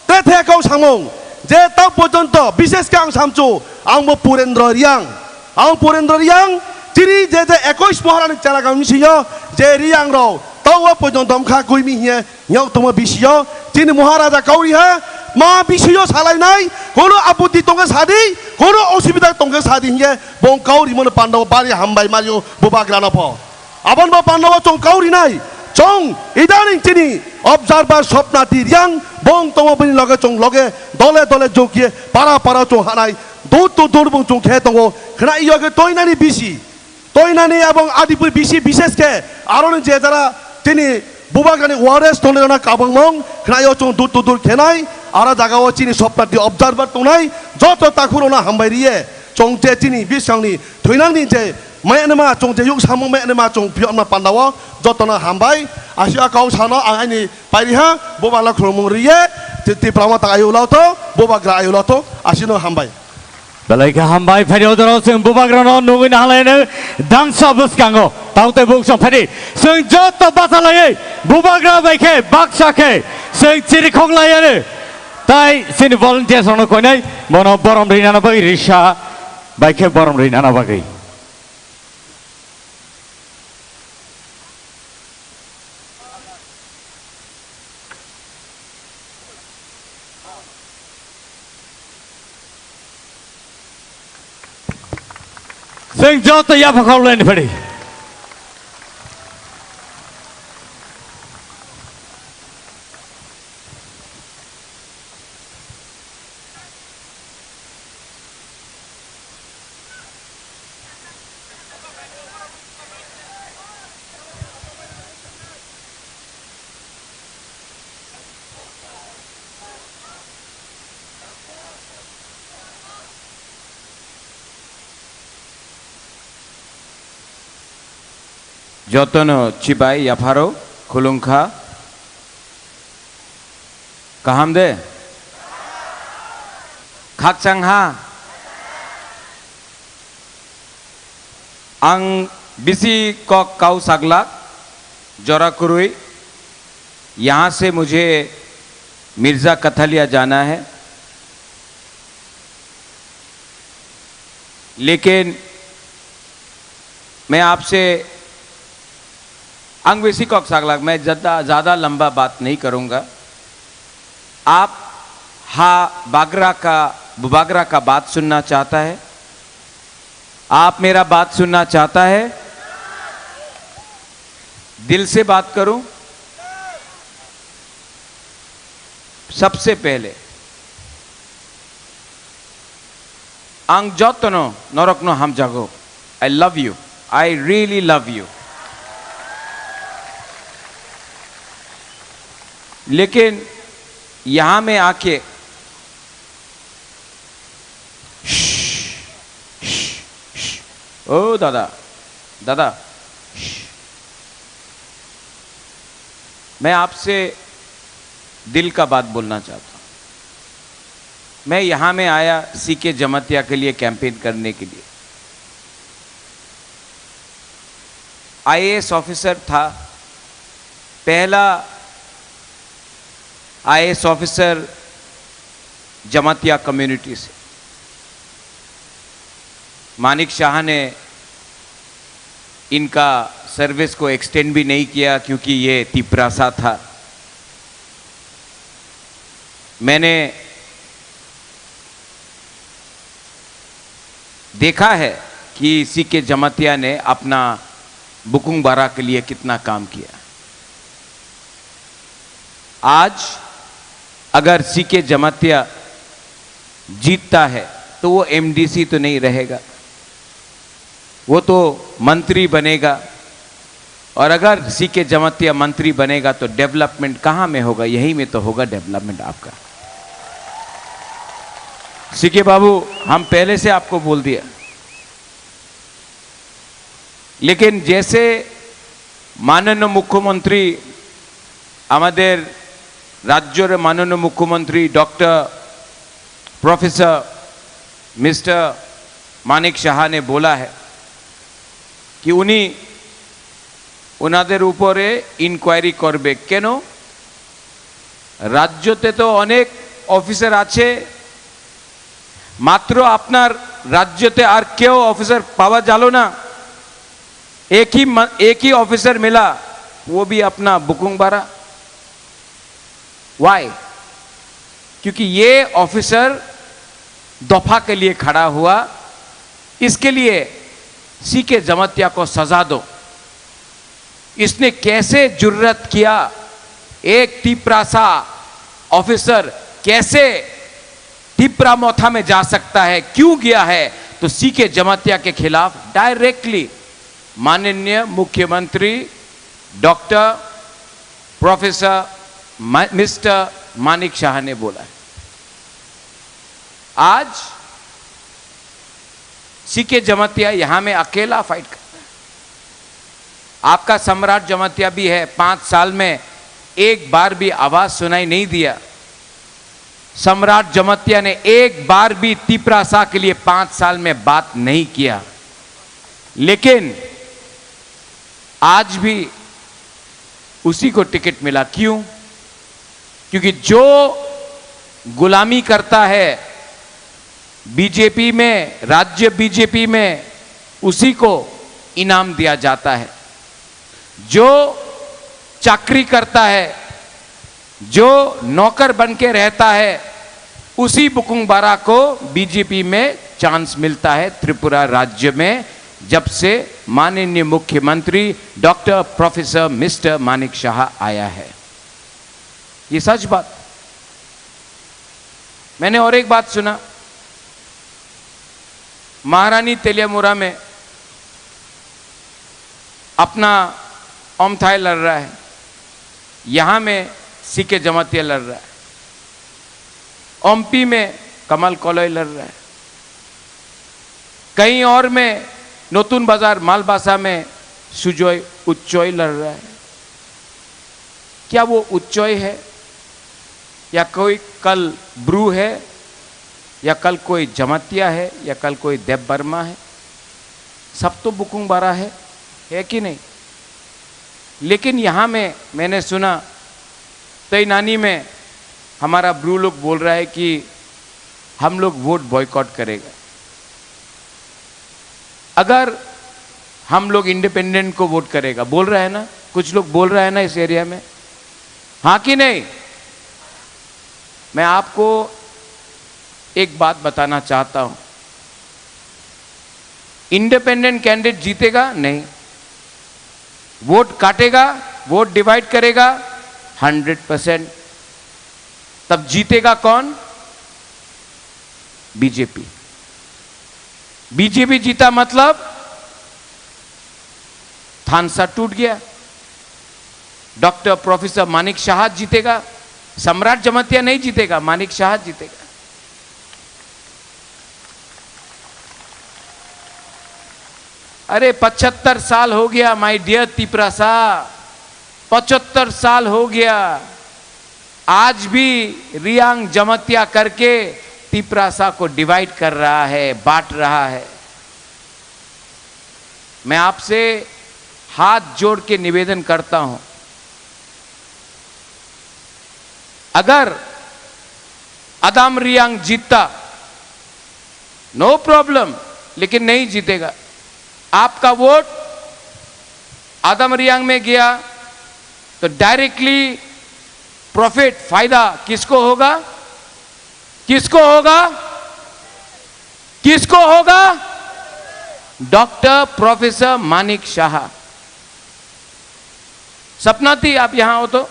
te the kok samung, je ta porjonto bishesh khe ang samchu, ang bo Purendra Riyang. Ang Purendra Riyang, chini je je ekush Maharani Chelagang bisingo je Riyang rok, O, o poito dom kha, goi mi hiye, nyok tongma bisi yo, chini Maharaja kauri ha, ma bisi yo salai nai, kono aputi tongkhe sadi, kono osubida tongkhe sadi hiye, bong kauri mono panda o bari hambai mario bubagra no pho. Abon bo panda o chong kauri nai, chong idaning chini observer Swapna T Reang, bong tongma bini loge chong loge, dole dole jokye, para para chong hanai, dur to dur bong chong khe tongo, khna iyo khe toinani bisi. Toinani ebong Adipur bisi bishesh khe aroni je jara chini bubagrani warriors tongnai rona kabangmong khnaio chwng dur to dur khenai, ara jagao chini Swapna T Reang observer tongnai joto takhurokno hambai riye chwng je chini bisingni thoinangni je mayanma chwng je yuk samung mayanma chwng phiyokna pandao jotono hambai. Asi a kau sano ang aini pairiha bubagla khulumung riye Tipra mata ayulo to bubagra ayulo to asino hambai. Belai khe hambai, phaidi ojoro chwng bubagrano nugwi nahalaino dangsa bwskango. Tautei buk song phaidi. Chwng joto bachalaiwi bubagra bai khe baksa khe chwng chirikhok laiano. Tai chini volunteers rokno koinai bono borom rinani bagwi risa bai khe borom rinani bagwi. Chwng joto yapha khoroknwi phaidi. Jotono chibai yapharo khulumkha. Kaham de? Khakchang ha? Ang bisi kok kau saglak, jora kwrwi. यहाँ से मुझे मिर्जा कथलिया जाना है, लेकिन मैं आपसे, ang bisi kok saglak, मैं ज़्यादा, ज़्यादा लंबा बात नहीं करूँगा। आप हा बागरा का, बुबागरा का बात सुनना चाहता है? आप मेरा बात सुनना चाहता है? दिल से बात करूं? सबसे पहले ang jotono norokno hamjago. I love you. I really love you. लेकिन यहाँ में आके ओ दादा, दादा, मैं आपसे दिल का बात बोलना चाहता हूँ। मैं यहाँ में आया सीके जमातिया के लिए कैंपेन करने के लिए। आईएएस ऑफिसर था, पहला आईएएस ऑफिसर जमातिया कम्युनिटी से। मानिक शाह ने इनका सर्विस को एक्सटेंड भी नहीं किया क्योंकि ये तिपरासा था। मैंने देखा है कि सीके जमातिया ने अपना बुकुंग बारा के लिए कितना काम किया। आज अगर सीके जमातिया जीतता है तो वो एमडीसी तो नहीं रहेगा, वो तो मंत्री बनेगा। और अगर सीके जमातिया मंत्री बनेगा तो डेवलपमेंट कहाँ में होगा? यहीं में तो होगा डेवलपमेंट आपका। सीके बाबू, हम पहले से आपको बोल दिया, लेकिन जैसे माननीय मुख्यमंत्री, আমাদের রাজ্যের মাননীয় মুখ্যমন্ত্রী ডক্টর প্রফেসর মিস্টার মানিক সাহা ने बोला है कि উনি ওনাদের উপরে ইনকোয়ারি করবে। কেন? রাজ্যতে তো অনেক অফিসার আছে, মাত্র আপনার রাজ্যতে আর কেউ অফিসার পাওয়া গেল না। एक ही म-, एक ही ऑफिसर मिला, वो भी अपना बुकुंग बारा। वाई? क्योंकि ये ऑफिसर दफा के लिए खड़ा हुआ, इसके लिए सी के जमातिया को सजा दो। इसने कैसे जुर्रत किया? एक तिपरासा ऑफिसर कैसे तिपरा मोथा में जा सकता है? क्यों गया है? तो सी के जमातिया के खिलाफ डायरेक्टली माननीय मुख्यमंत्री डॉक्टर प्रोफेसर मा-, मिस्टर मानिक शाह ने बोला है। आज सी के जमातिया यहां में अकेला फाइट करता है। आपका सम्राट जमातिया भी है, पांच साल में एक बार भी आवाज सुनाई नहीं दिया। सम्राट जमातिया ने एक बार भी तिपरासा के लिए पांच साल में बात नहीं किया, लेकिन आज भी उसी को टिकट मिला। क्यों? क्योंकि जो गुलामी करता है बीजेपी में, राज्य बीजेपी में, उसी को इनाम दिया जाता है। जो चाकरी करता है, जो नौकर बन के रहता है, उसी बुकुंग बारा को बीजेपी में चांस मिलता है त्रिपुरा राज्य में, जब से माननीय मुख्यमंत्री डॉक्टर प्रोफेसर मिस्टर मानिक शाह आया है। ये सच बात। मैंने और एक बात सुना, महारानी तेलियामुरा में अपना ओमथाई लड़ रहा है, यहां में सीके जमातिया लड़ रहा है, ओम्पी में कमल कोलोई लड़ रहा है, कहीं और में नतुन बाजार मालबासा में सुजय उच्चय लड़ रहा है। क्या वो उच्चय है, या कोई कल ब्रू है, या कल कोई जमातिया है, या कल कोई देव वर्मा है? सब तो बुकुंग बारा है, है कि नहीं? लेकिन यहाँ में मैंने सुना, तैनानी में हमारा ब्रू लोग बोल रहा है कि हम लोग वोट बॉयकॉट करेगा अगर हम लोग इंडिपेंडेंट को वोट करेगा, बोल रहा है ना, कुछ लोग बोल रहा है ना इस एरिया में, हाँ कि नहीं? मैं आपको एक बात बताना चाहता हूं, इंडिपेंडेंट कैंडिडेट जीतेगा नहीं, वोट काटेगा, वोट डिवाइड करेगा, हंड्रेड परसेंट। तब जीतेगा कौन? बीजेपी। बीजेपी जीता मतलब थानसा टूट गया। डॉक्टर प्रोफेसर मानिक शाह जीतेगा, सम्राट जमातिया नहीं जीतेगा, मानिक शाह जीतेगा। अरे, पचहत्तर साल हो गया, माय डियर तिपरासा, पचहत्तर साल हो गया, आज भी रियांग जमातिया करके तिपरासा को डिवाइड कर रहा है, बांट रहा है। मैं आपसे हाथ जोड़ के निवेदन करता हूं, अगर अदाम रियांग जीतता, नो प्रॉब्लम, लेकिन नहीं जीतेगा। आपका वोट अदाम रियांग में गया तो डायरेक्टली प्रॉफिट, फायदा किसको होगा? किसको होगा? किसको होगा? डॉक्टर प्रोफेसर मानिक शाह। सपना थी आप यहां हो तो।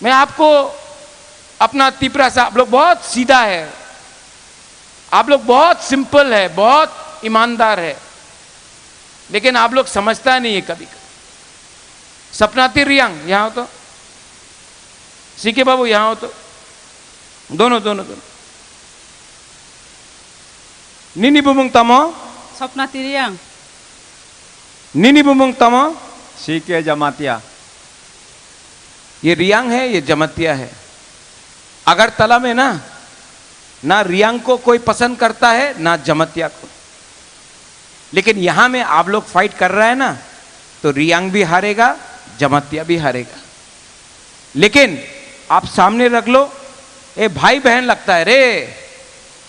मैं आपको अपना तिपरासा, आप लोग बहुत सीधा है, आप लोग बहुत सिंपल है, बहुत ईमानदार है, लेकिन आप लोग समझता नहीं है कभी कभी। सपना थी रियांग, यहां हो तो। सीके बाबू, यहां हो तो। दोनों, दोनों, दोनों। Nini bumung tamo? Sopna Tiriang. Nini bumung tamo? CK Jamatia. ये रियांग है, ये जमातिया है। अगरतला में ना, ना रियांग को कोई पसंद करता है, ना जमातिया को। लेकिन यहां में आप लोग फाइट कर रहा है ना, तो रियांग भी हारेगा, जमातिया भी हारेगा। लेकिन आप सामने रख लो, ए भाई बहन लगता है रे,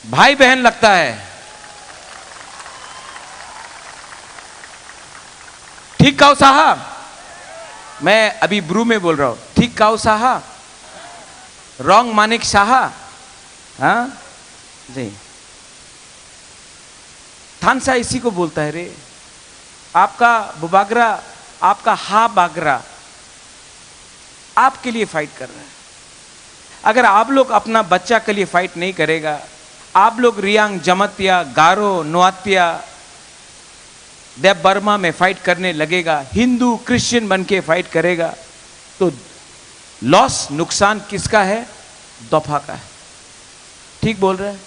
भाई बहन लगता है। ठीक काउ साहा? मैं अभी ब्रू में बोल रहा हूँ। ठीक काउ साहा? रॉन्ग मानिक साहा? हाँ जी। थानसा इसी को बोलता है रे। आपका बुबागरा, आपका हा बागरा आपके लिए फाइट कर रहा है। अगर आप लोग अपना बच्चा के लिए फाइट नहीं करेगा, आप लोग रियांग, जमतिया, गारो, नोआतिया, देव बर्मा में फाइट करने लगेगा, हिंदू क्रिश्चियन बन के फाइट करेगा, तो लॉस, नुकसान किसका है? दफा का है। ठीक बोल रहे हैं?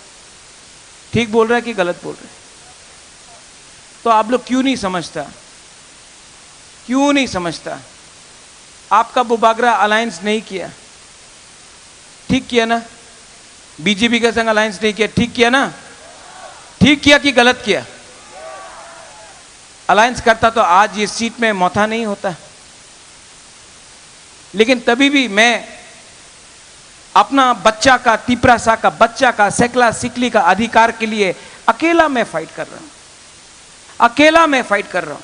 ठीक बोल रहा है कि गलत बोल रहा है? तो आप लोग क्यों नहीं समझता? क्यों नहीं समझता? आपका बुबागरा अलायंस नहीं किया, ठीक किया ना? बीजेपी के संग अलायंस नहीं किया, ठीक किया ना? ठीक किया कि गलत किया? अलायंस करता तो आज ये सीट में मोथा नहीं होता। लेकिन तभी भी मैं अपना बच्चा का, तिपरासा का बच्चा का, सेकला सिकली का अधिकार के लिए अकेला मैं फाइट कर रहा हूं, अकेला मैं फाइट कर रहा हूं।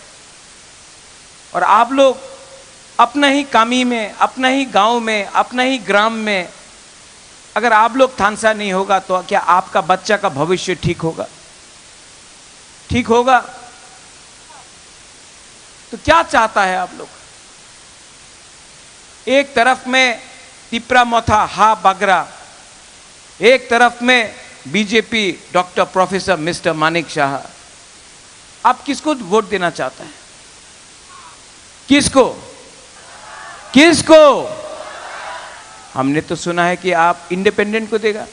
और आप लोग अपना ही कामी में, अपना ही गांव में, अपना ही ग्राम में अगर आप लोग थानसा नहीं होगा तो क्या आपका बच्चा का भविष्य ठीक होगा? ठीक होगा? तो क्या चाहता है आप लोग? एक तरफ में तिपरा मोथा हा बागरा, एक तरफ में BJP doctor professor mister Manik Shah. आप किसको वोट देना चाहते हैं? किसको? किसको? हमने तो सुना है कि आप इंडिपेंडेंट को देगा।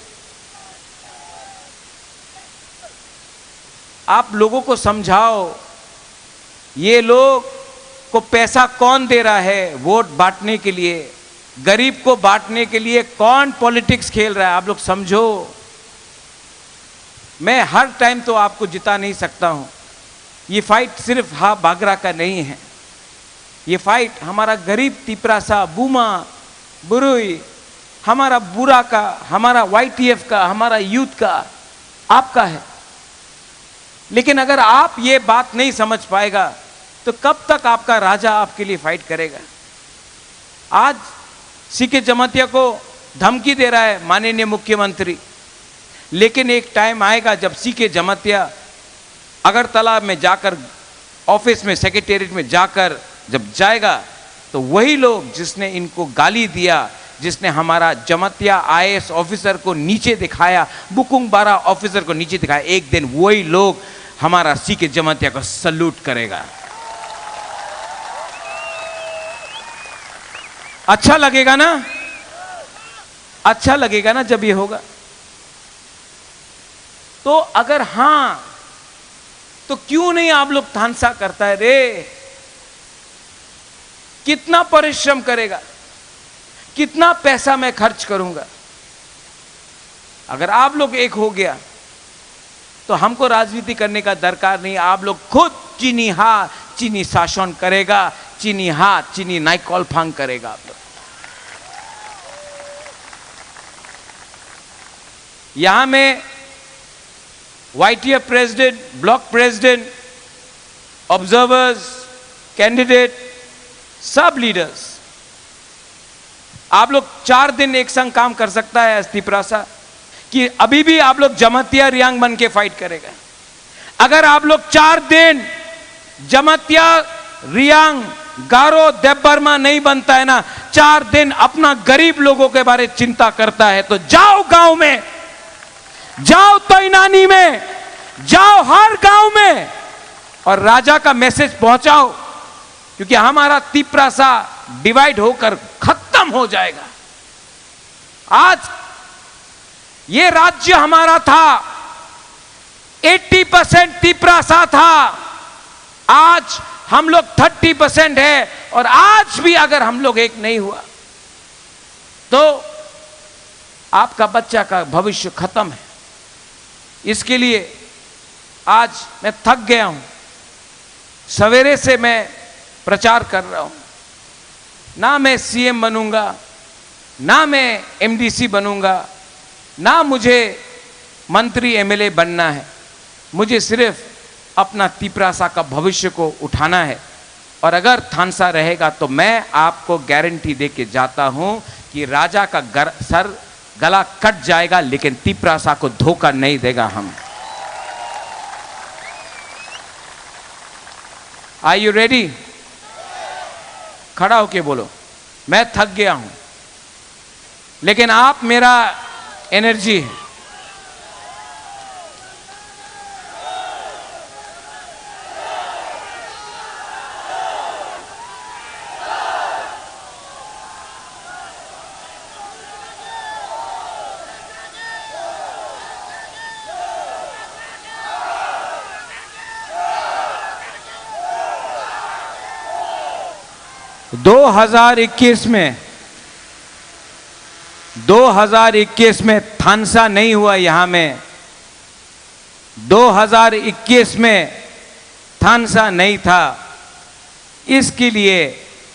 आप लोगों को समझाओ, ये लोग को पैसा कौन दे रहा है वोट बांटने के लिए, गरीब को बांटने के लिए कौन पॉलिटिक्स खेल रहा है, आप लोग समझो। मैं हर टाइम तो आपको जिता नहीं सकता हूं। ये फाइट सिर्फ हा बागरा का नहीं है, ये फाइट हमारा गरीब तिपरासा, बुमा, बुरुई, हमारा बुरा का, हमारा वाईटीएफ का, हमारा यूथ का, आपका है। लेकिन अगर आप ये बात नहीं समझ पाएगा तो कब तक आपका राजा आपके लिए फाइट करेगा? आज सीके जमातिया को धमकी दे रहा है माननीय मुख्यमंत्री, लेकिन एक टाइम आएगा जब सीके जमातिया अगरतला में जाकर, ऑफिस में, सेक्रेटेरिएट में जाकर जब जाएगा, तो वही लोग जिसने इनको गाली दिया, जिसने हमारा जमातिया आईएएस ऑफिसर को नीचे दिखाया, बुकुंग बारा ऑफिसर को नीचे दिखाया, एक दिन वही लोग हमारा सीके जमातिया को सल्यूट करेगा। अच्छा लगेगा ना? अच्छा लगेगा ना जब ये होगा? तो अगर हां, तो क्यों नहीं आप लोग थानसा करता है रे? कितना परिश्रम करेगा, कितना पैसा मैं खर्च करूंगा? अगर आप लोग एक हो गया तो हमको राजनीति करने का दरकार नहीं। आप लोग खुद चीनी हा, चीनी शासन करेगा, चीनी हा, चीनी नाइकॉल फांग करेगा आप लोग। यहां में YTF president, block president, observers, candidate, सब लीडर्स, आप लोग चार दिन एक संग काम कर सकता है एस तिपरासा, कि अभी भी आप लोग जमातिया रियांग बन के फाइट करेगा। अगर आप लोग चार दिन जमातिया, रियांग, गारो, देबबर्मा नहीं बनता है ना, चार दिन अपना गरीब लोगों के बारे चिंता करता है, तो जाओ गांव में, जाओ तैनानी में, जाओ हर गांव में और राजा का मैसेज पहुंचाओ, क्योंकि हमारा तिपरासा डिवाइड होकर खत्म हो जाएगा। आज ये राज्य हमारा था, एट्टी परसेंट तिपरासा था, आज हम लोग थर्टी परसेंट है। और आज भी अगर हम लोग एक नहीं हुआ तो आपका बच्चा का भविष्य खत्म है। इसके लिए आज मैं थक गया हूं, सवेरे से मैं प्रचार कर रहा हूं। ना मैं सीएम बनूंगा, ना मैं एमडीसी बनूंगा, ना मुझे मंत्री एमएलए बनना है। मुझे सिर्फ अपना तिपरासा का भविष्य को उठाना है। और अगर थानसा रहेगा तो मैं आपको गारंटी दे के जाता हूं कि राजा का गर-, सर, गला कट जाएगा, लेकिन तिपरासा को धोखा नहीं देगा हम। Are you ready? खड़ा होके बोलो, मैं थक गया हूं, लेकिन आप मेरा एनर्जी है। दो हज़ार इक्कीस में, दो हज़ार इक्कीस में थानसा नहीं हुआ यहां में, दो हज़ार इक्कीस में थानसा नहीं था, इसके लिए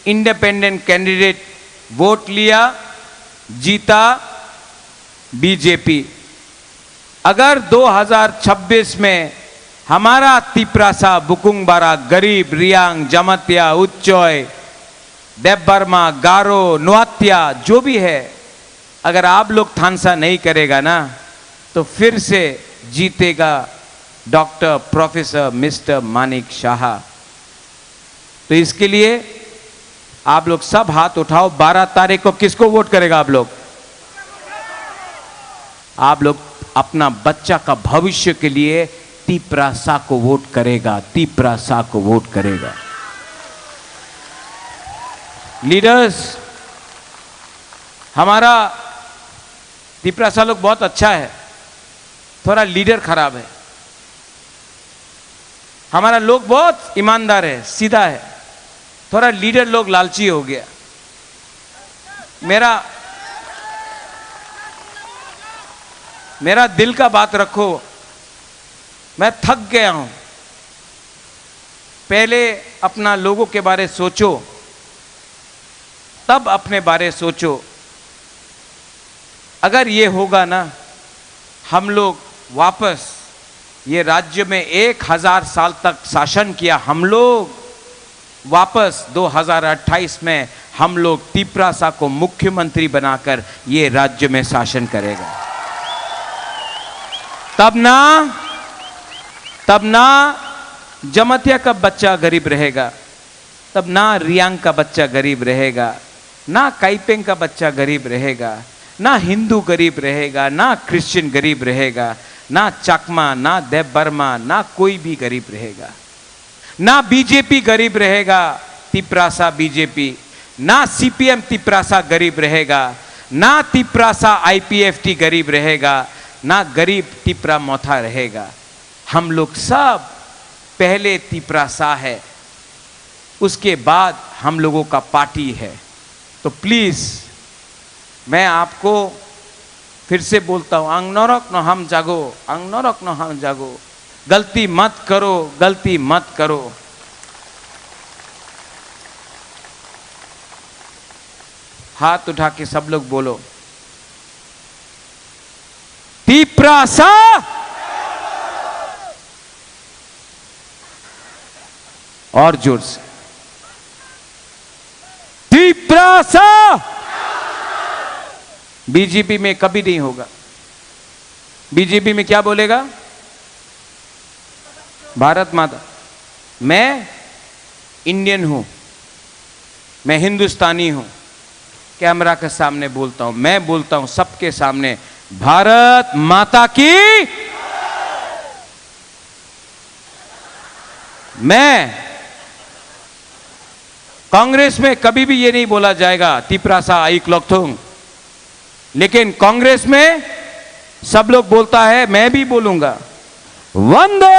इंडिपेंडेंट कैंडिडेट वोट लिया, जीता बीजेपी। अगर दो हज़ार छब्बीस में हमारा तिपरासा, बुकुंगबारा, गरीब, रियांग, जमातिया, उच्चय, देबबर्मा, गारो, नोआतिया जो भी है, अगर आप लोग थानसा नहीं करेगा ना, तो फिर से जीतेगा डॉक्टर प्रोफेसर मिस्टर मानिक शाह। तो इसके लिए आप लोग सब हाथ उठाओ, बारह तारीख को किसको वोट करेगा आप लोग? आप लोग अपना बच्चा का भविष्य के लिए तिपरासा को वोट करेगा, तिपरासा को वोट करेगा। लीडर्स, हमारा तिपरासा लोग बहुत अच्छा है, थोड़ा लीडर खराब है। हमारा लोग बहुत ईमानदार है, सीधा है, थोड़ा लीडर लोग लालची हो गया। मेरा, मेरा दिल का बात रखो, मैं थक गया हूं। पहले अपना लोगों के बारे सोचो, तब अपने बारे सोचो। अगर ये होगा ना, हम लोग वापस ये राज्य में एक हज़ार साल तक शासन किया, हम लोग वापस दो हज़ार अट्ठाईस में हम लोग तिपरासा को मुख्यमंत्री बनाकर ये राज्य में शासन करेगा। तब ना, तब ना जमातिया का बच्चा गरीब रहेगा, तब ना रियांग का बच्चा गरीब रहेगा, ना काइपेंग का बच्चा गरीब रहेगा, ना हिंदू गरीब रहेगा, ना क्रिश्चियन गरीब रहेगा, ना चकमा, ना देबबर्मा, ना कोई भी गरीब रहेगा। ना बीजेपी गरीब रहेगा, तिपरासा बीजेपी, ना सीपीएम तिपरासा गरीब रहेगा, ना तिपरासा आईपीएफटी गरीब रहेगा, ना गरीब तिपरा मोथा रहेगा। हम लोग सब पहले तिपरासा है, उसके बाद हम लोगों का पार्टी है। तो प्लीज, मैं आपको फिर से बोलता हूं, ang norok no hamjago, ang norok no hamjago, गलती मत करो, गलती मत करो। हाथ उठा के सब लोग बोलो, तिपरासा। और जोर से, तिपरासा। बीजेपी में कभी नहीं होगा। बीजेपी में क्या बोलेगा? भारत माता। मैं इंडियन हूं, मैं हिंदुस्तानी हूं। कैमरा के सामने बोलता हूं, मैं बोलता हूं सबके सामने, भारत माता की। मैं, कांग्रेस में कभी भी ये नहीं बोला जाएगा, तिपरासा आयुक लोकथुंग, लेकिन कांग्रेस में सब लोग बोलता है, मैं भी बोलूंगा, वंदे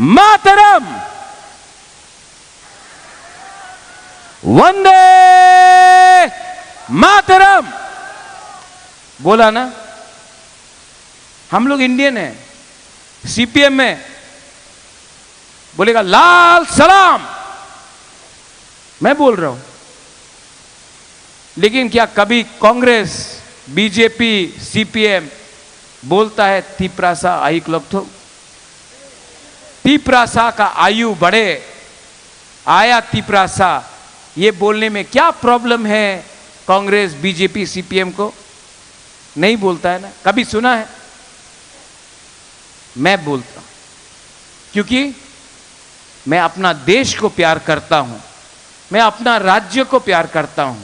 मातरम, वंदे मातरम। बोला ना, हम लोग इंडियन हैं, सीपीएम में बोलेगा लाल सलाम, मैं बोल रहा हूं। लेकिन क्या कभी कांग्रेस, बीजेपी, सीपीएम बोलता है तिपरासा आयुक लोकथुंग? तिपरासा का आयु बढ़े, आया तिपरासा, ये बोलने में क्या प्रॉब्लम है कांग्रेस, बीजेपी, सीपीएम को? नहीं बोलता है ना, कभी सुना है? मैं बोलता हूं, क्योंकि मैं अपना देश को प्यार करता हूं, मैं अपना राज्य को प्यार करता हूं,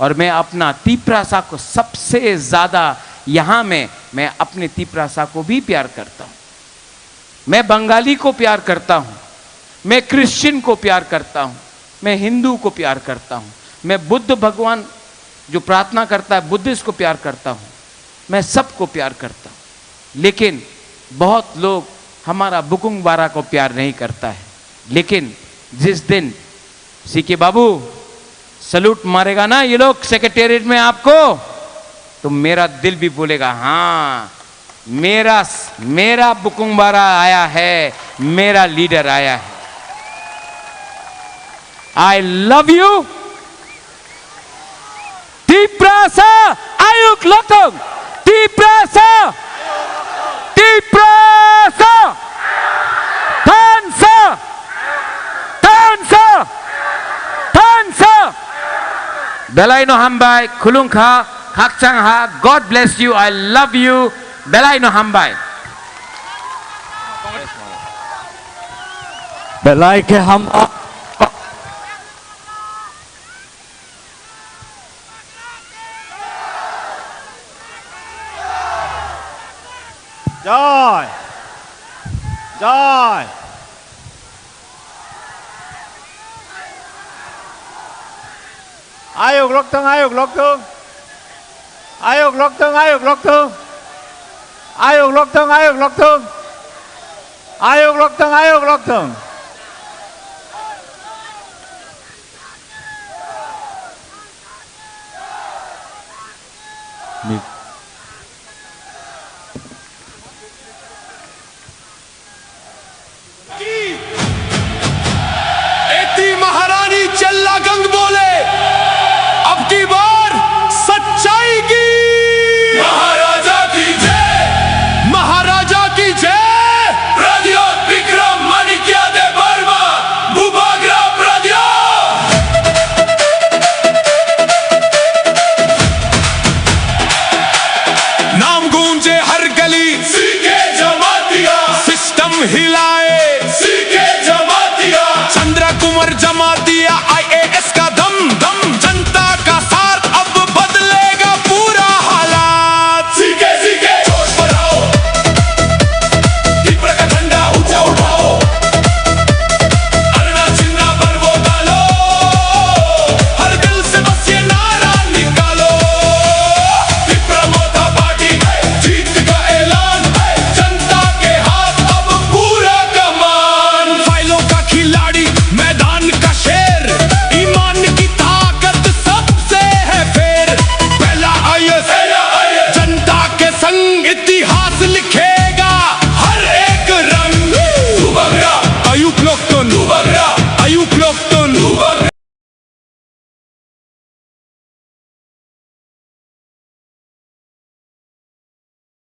और मैं अपना तिपरासा को सबसे ज्यादा, यहां में मैं अपने तिपरासा को भी प्यार करता हूं। मैं बंगाली को प्यार करता हूं, मैं क्रिश्चियन को प्यार करता हूं, मैं हिंदू को प्यार करता हूं, मैं बुद्ध भगवान जो प्रार्थना करता है, बुद्धिस्ट को प्यार करता हूं, मैं सबको प्यार करता हूं। लेकिन बहुत लोग हमारा बुकुंग बारा को प्यार नहीं करता है। लेकिन जिस दिन सीके बाबू सलूट मारेगा ना ये लोग सेक्रेटेरिएट में आपको, तो मेरा दिल भी बोलेगा, हाँ, मेरा मेरा बुकुंग बारा आया है, मेरा लीडर आया है। I love you. Tiprasa ayuk lokthung. Tiprasa. Tiprasa. Thansa. Thansa. Thansa. Belai no hambai, khulung kha, khakchang ha. God bless you. I love you. Belai no hambai. Belai khe ham. Joy. Joy. Ayuk lokthung, ayuk lokthung. Ayuk lokthung, ayuk lokthung. Ayuk lokthung, ayuk lokthung. Ayuk lokthung, ayuk lokthung. Ni-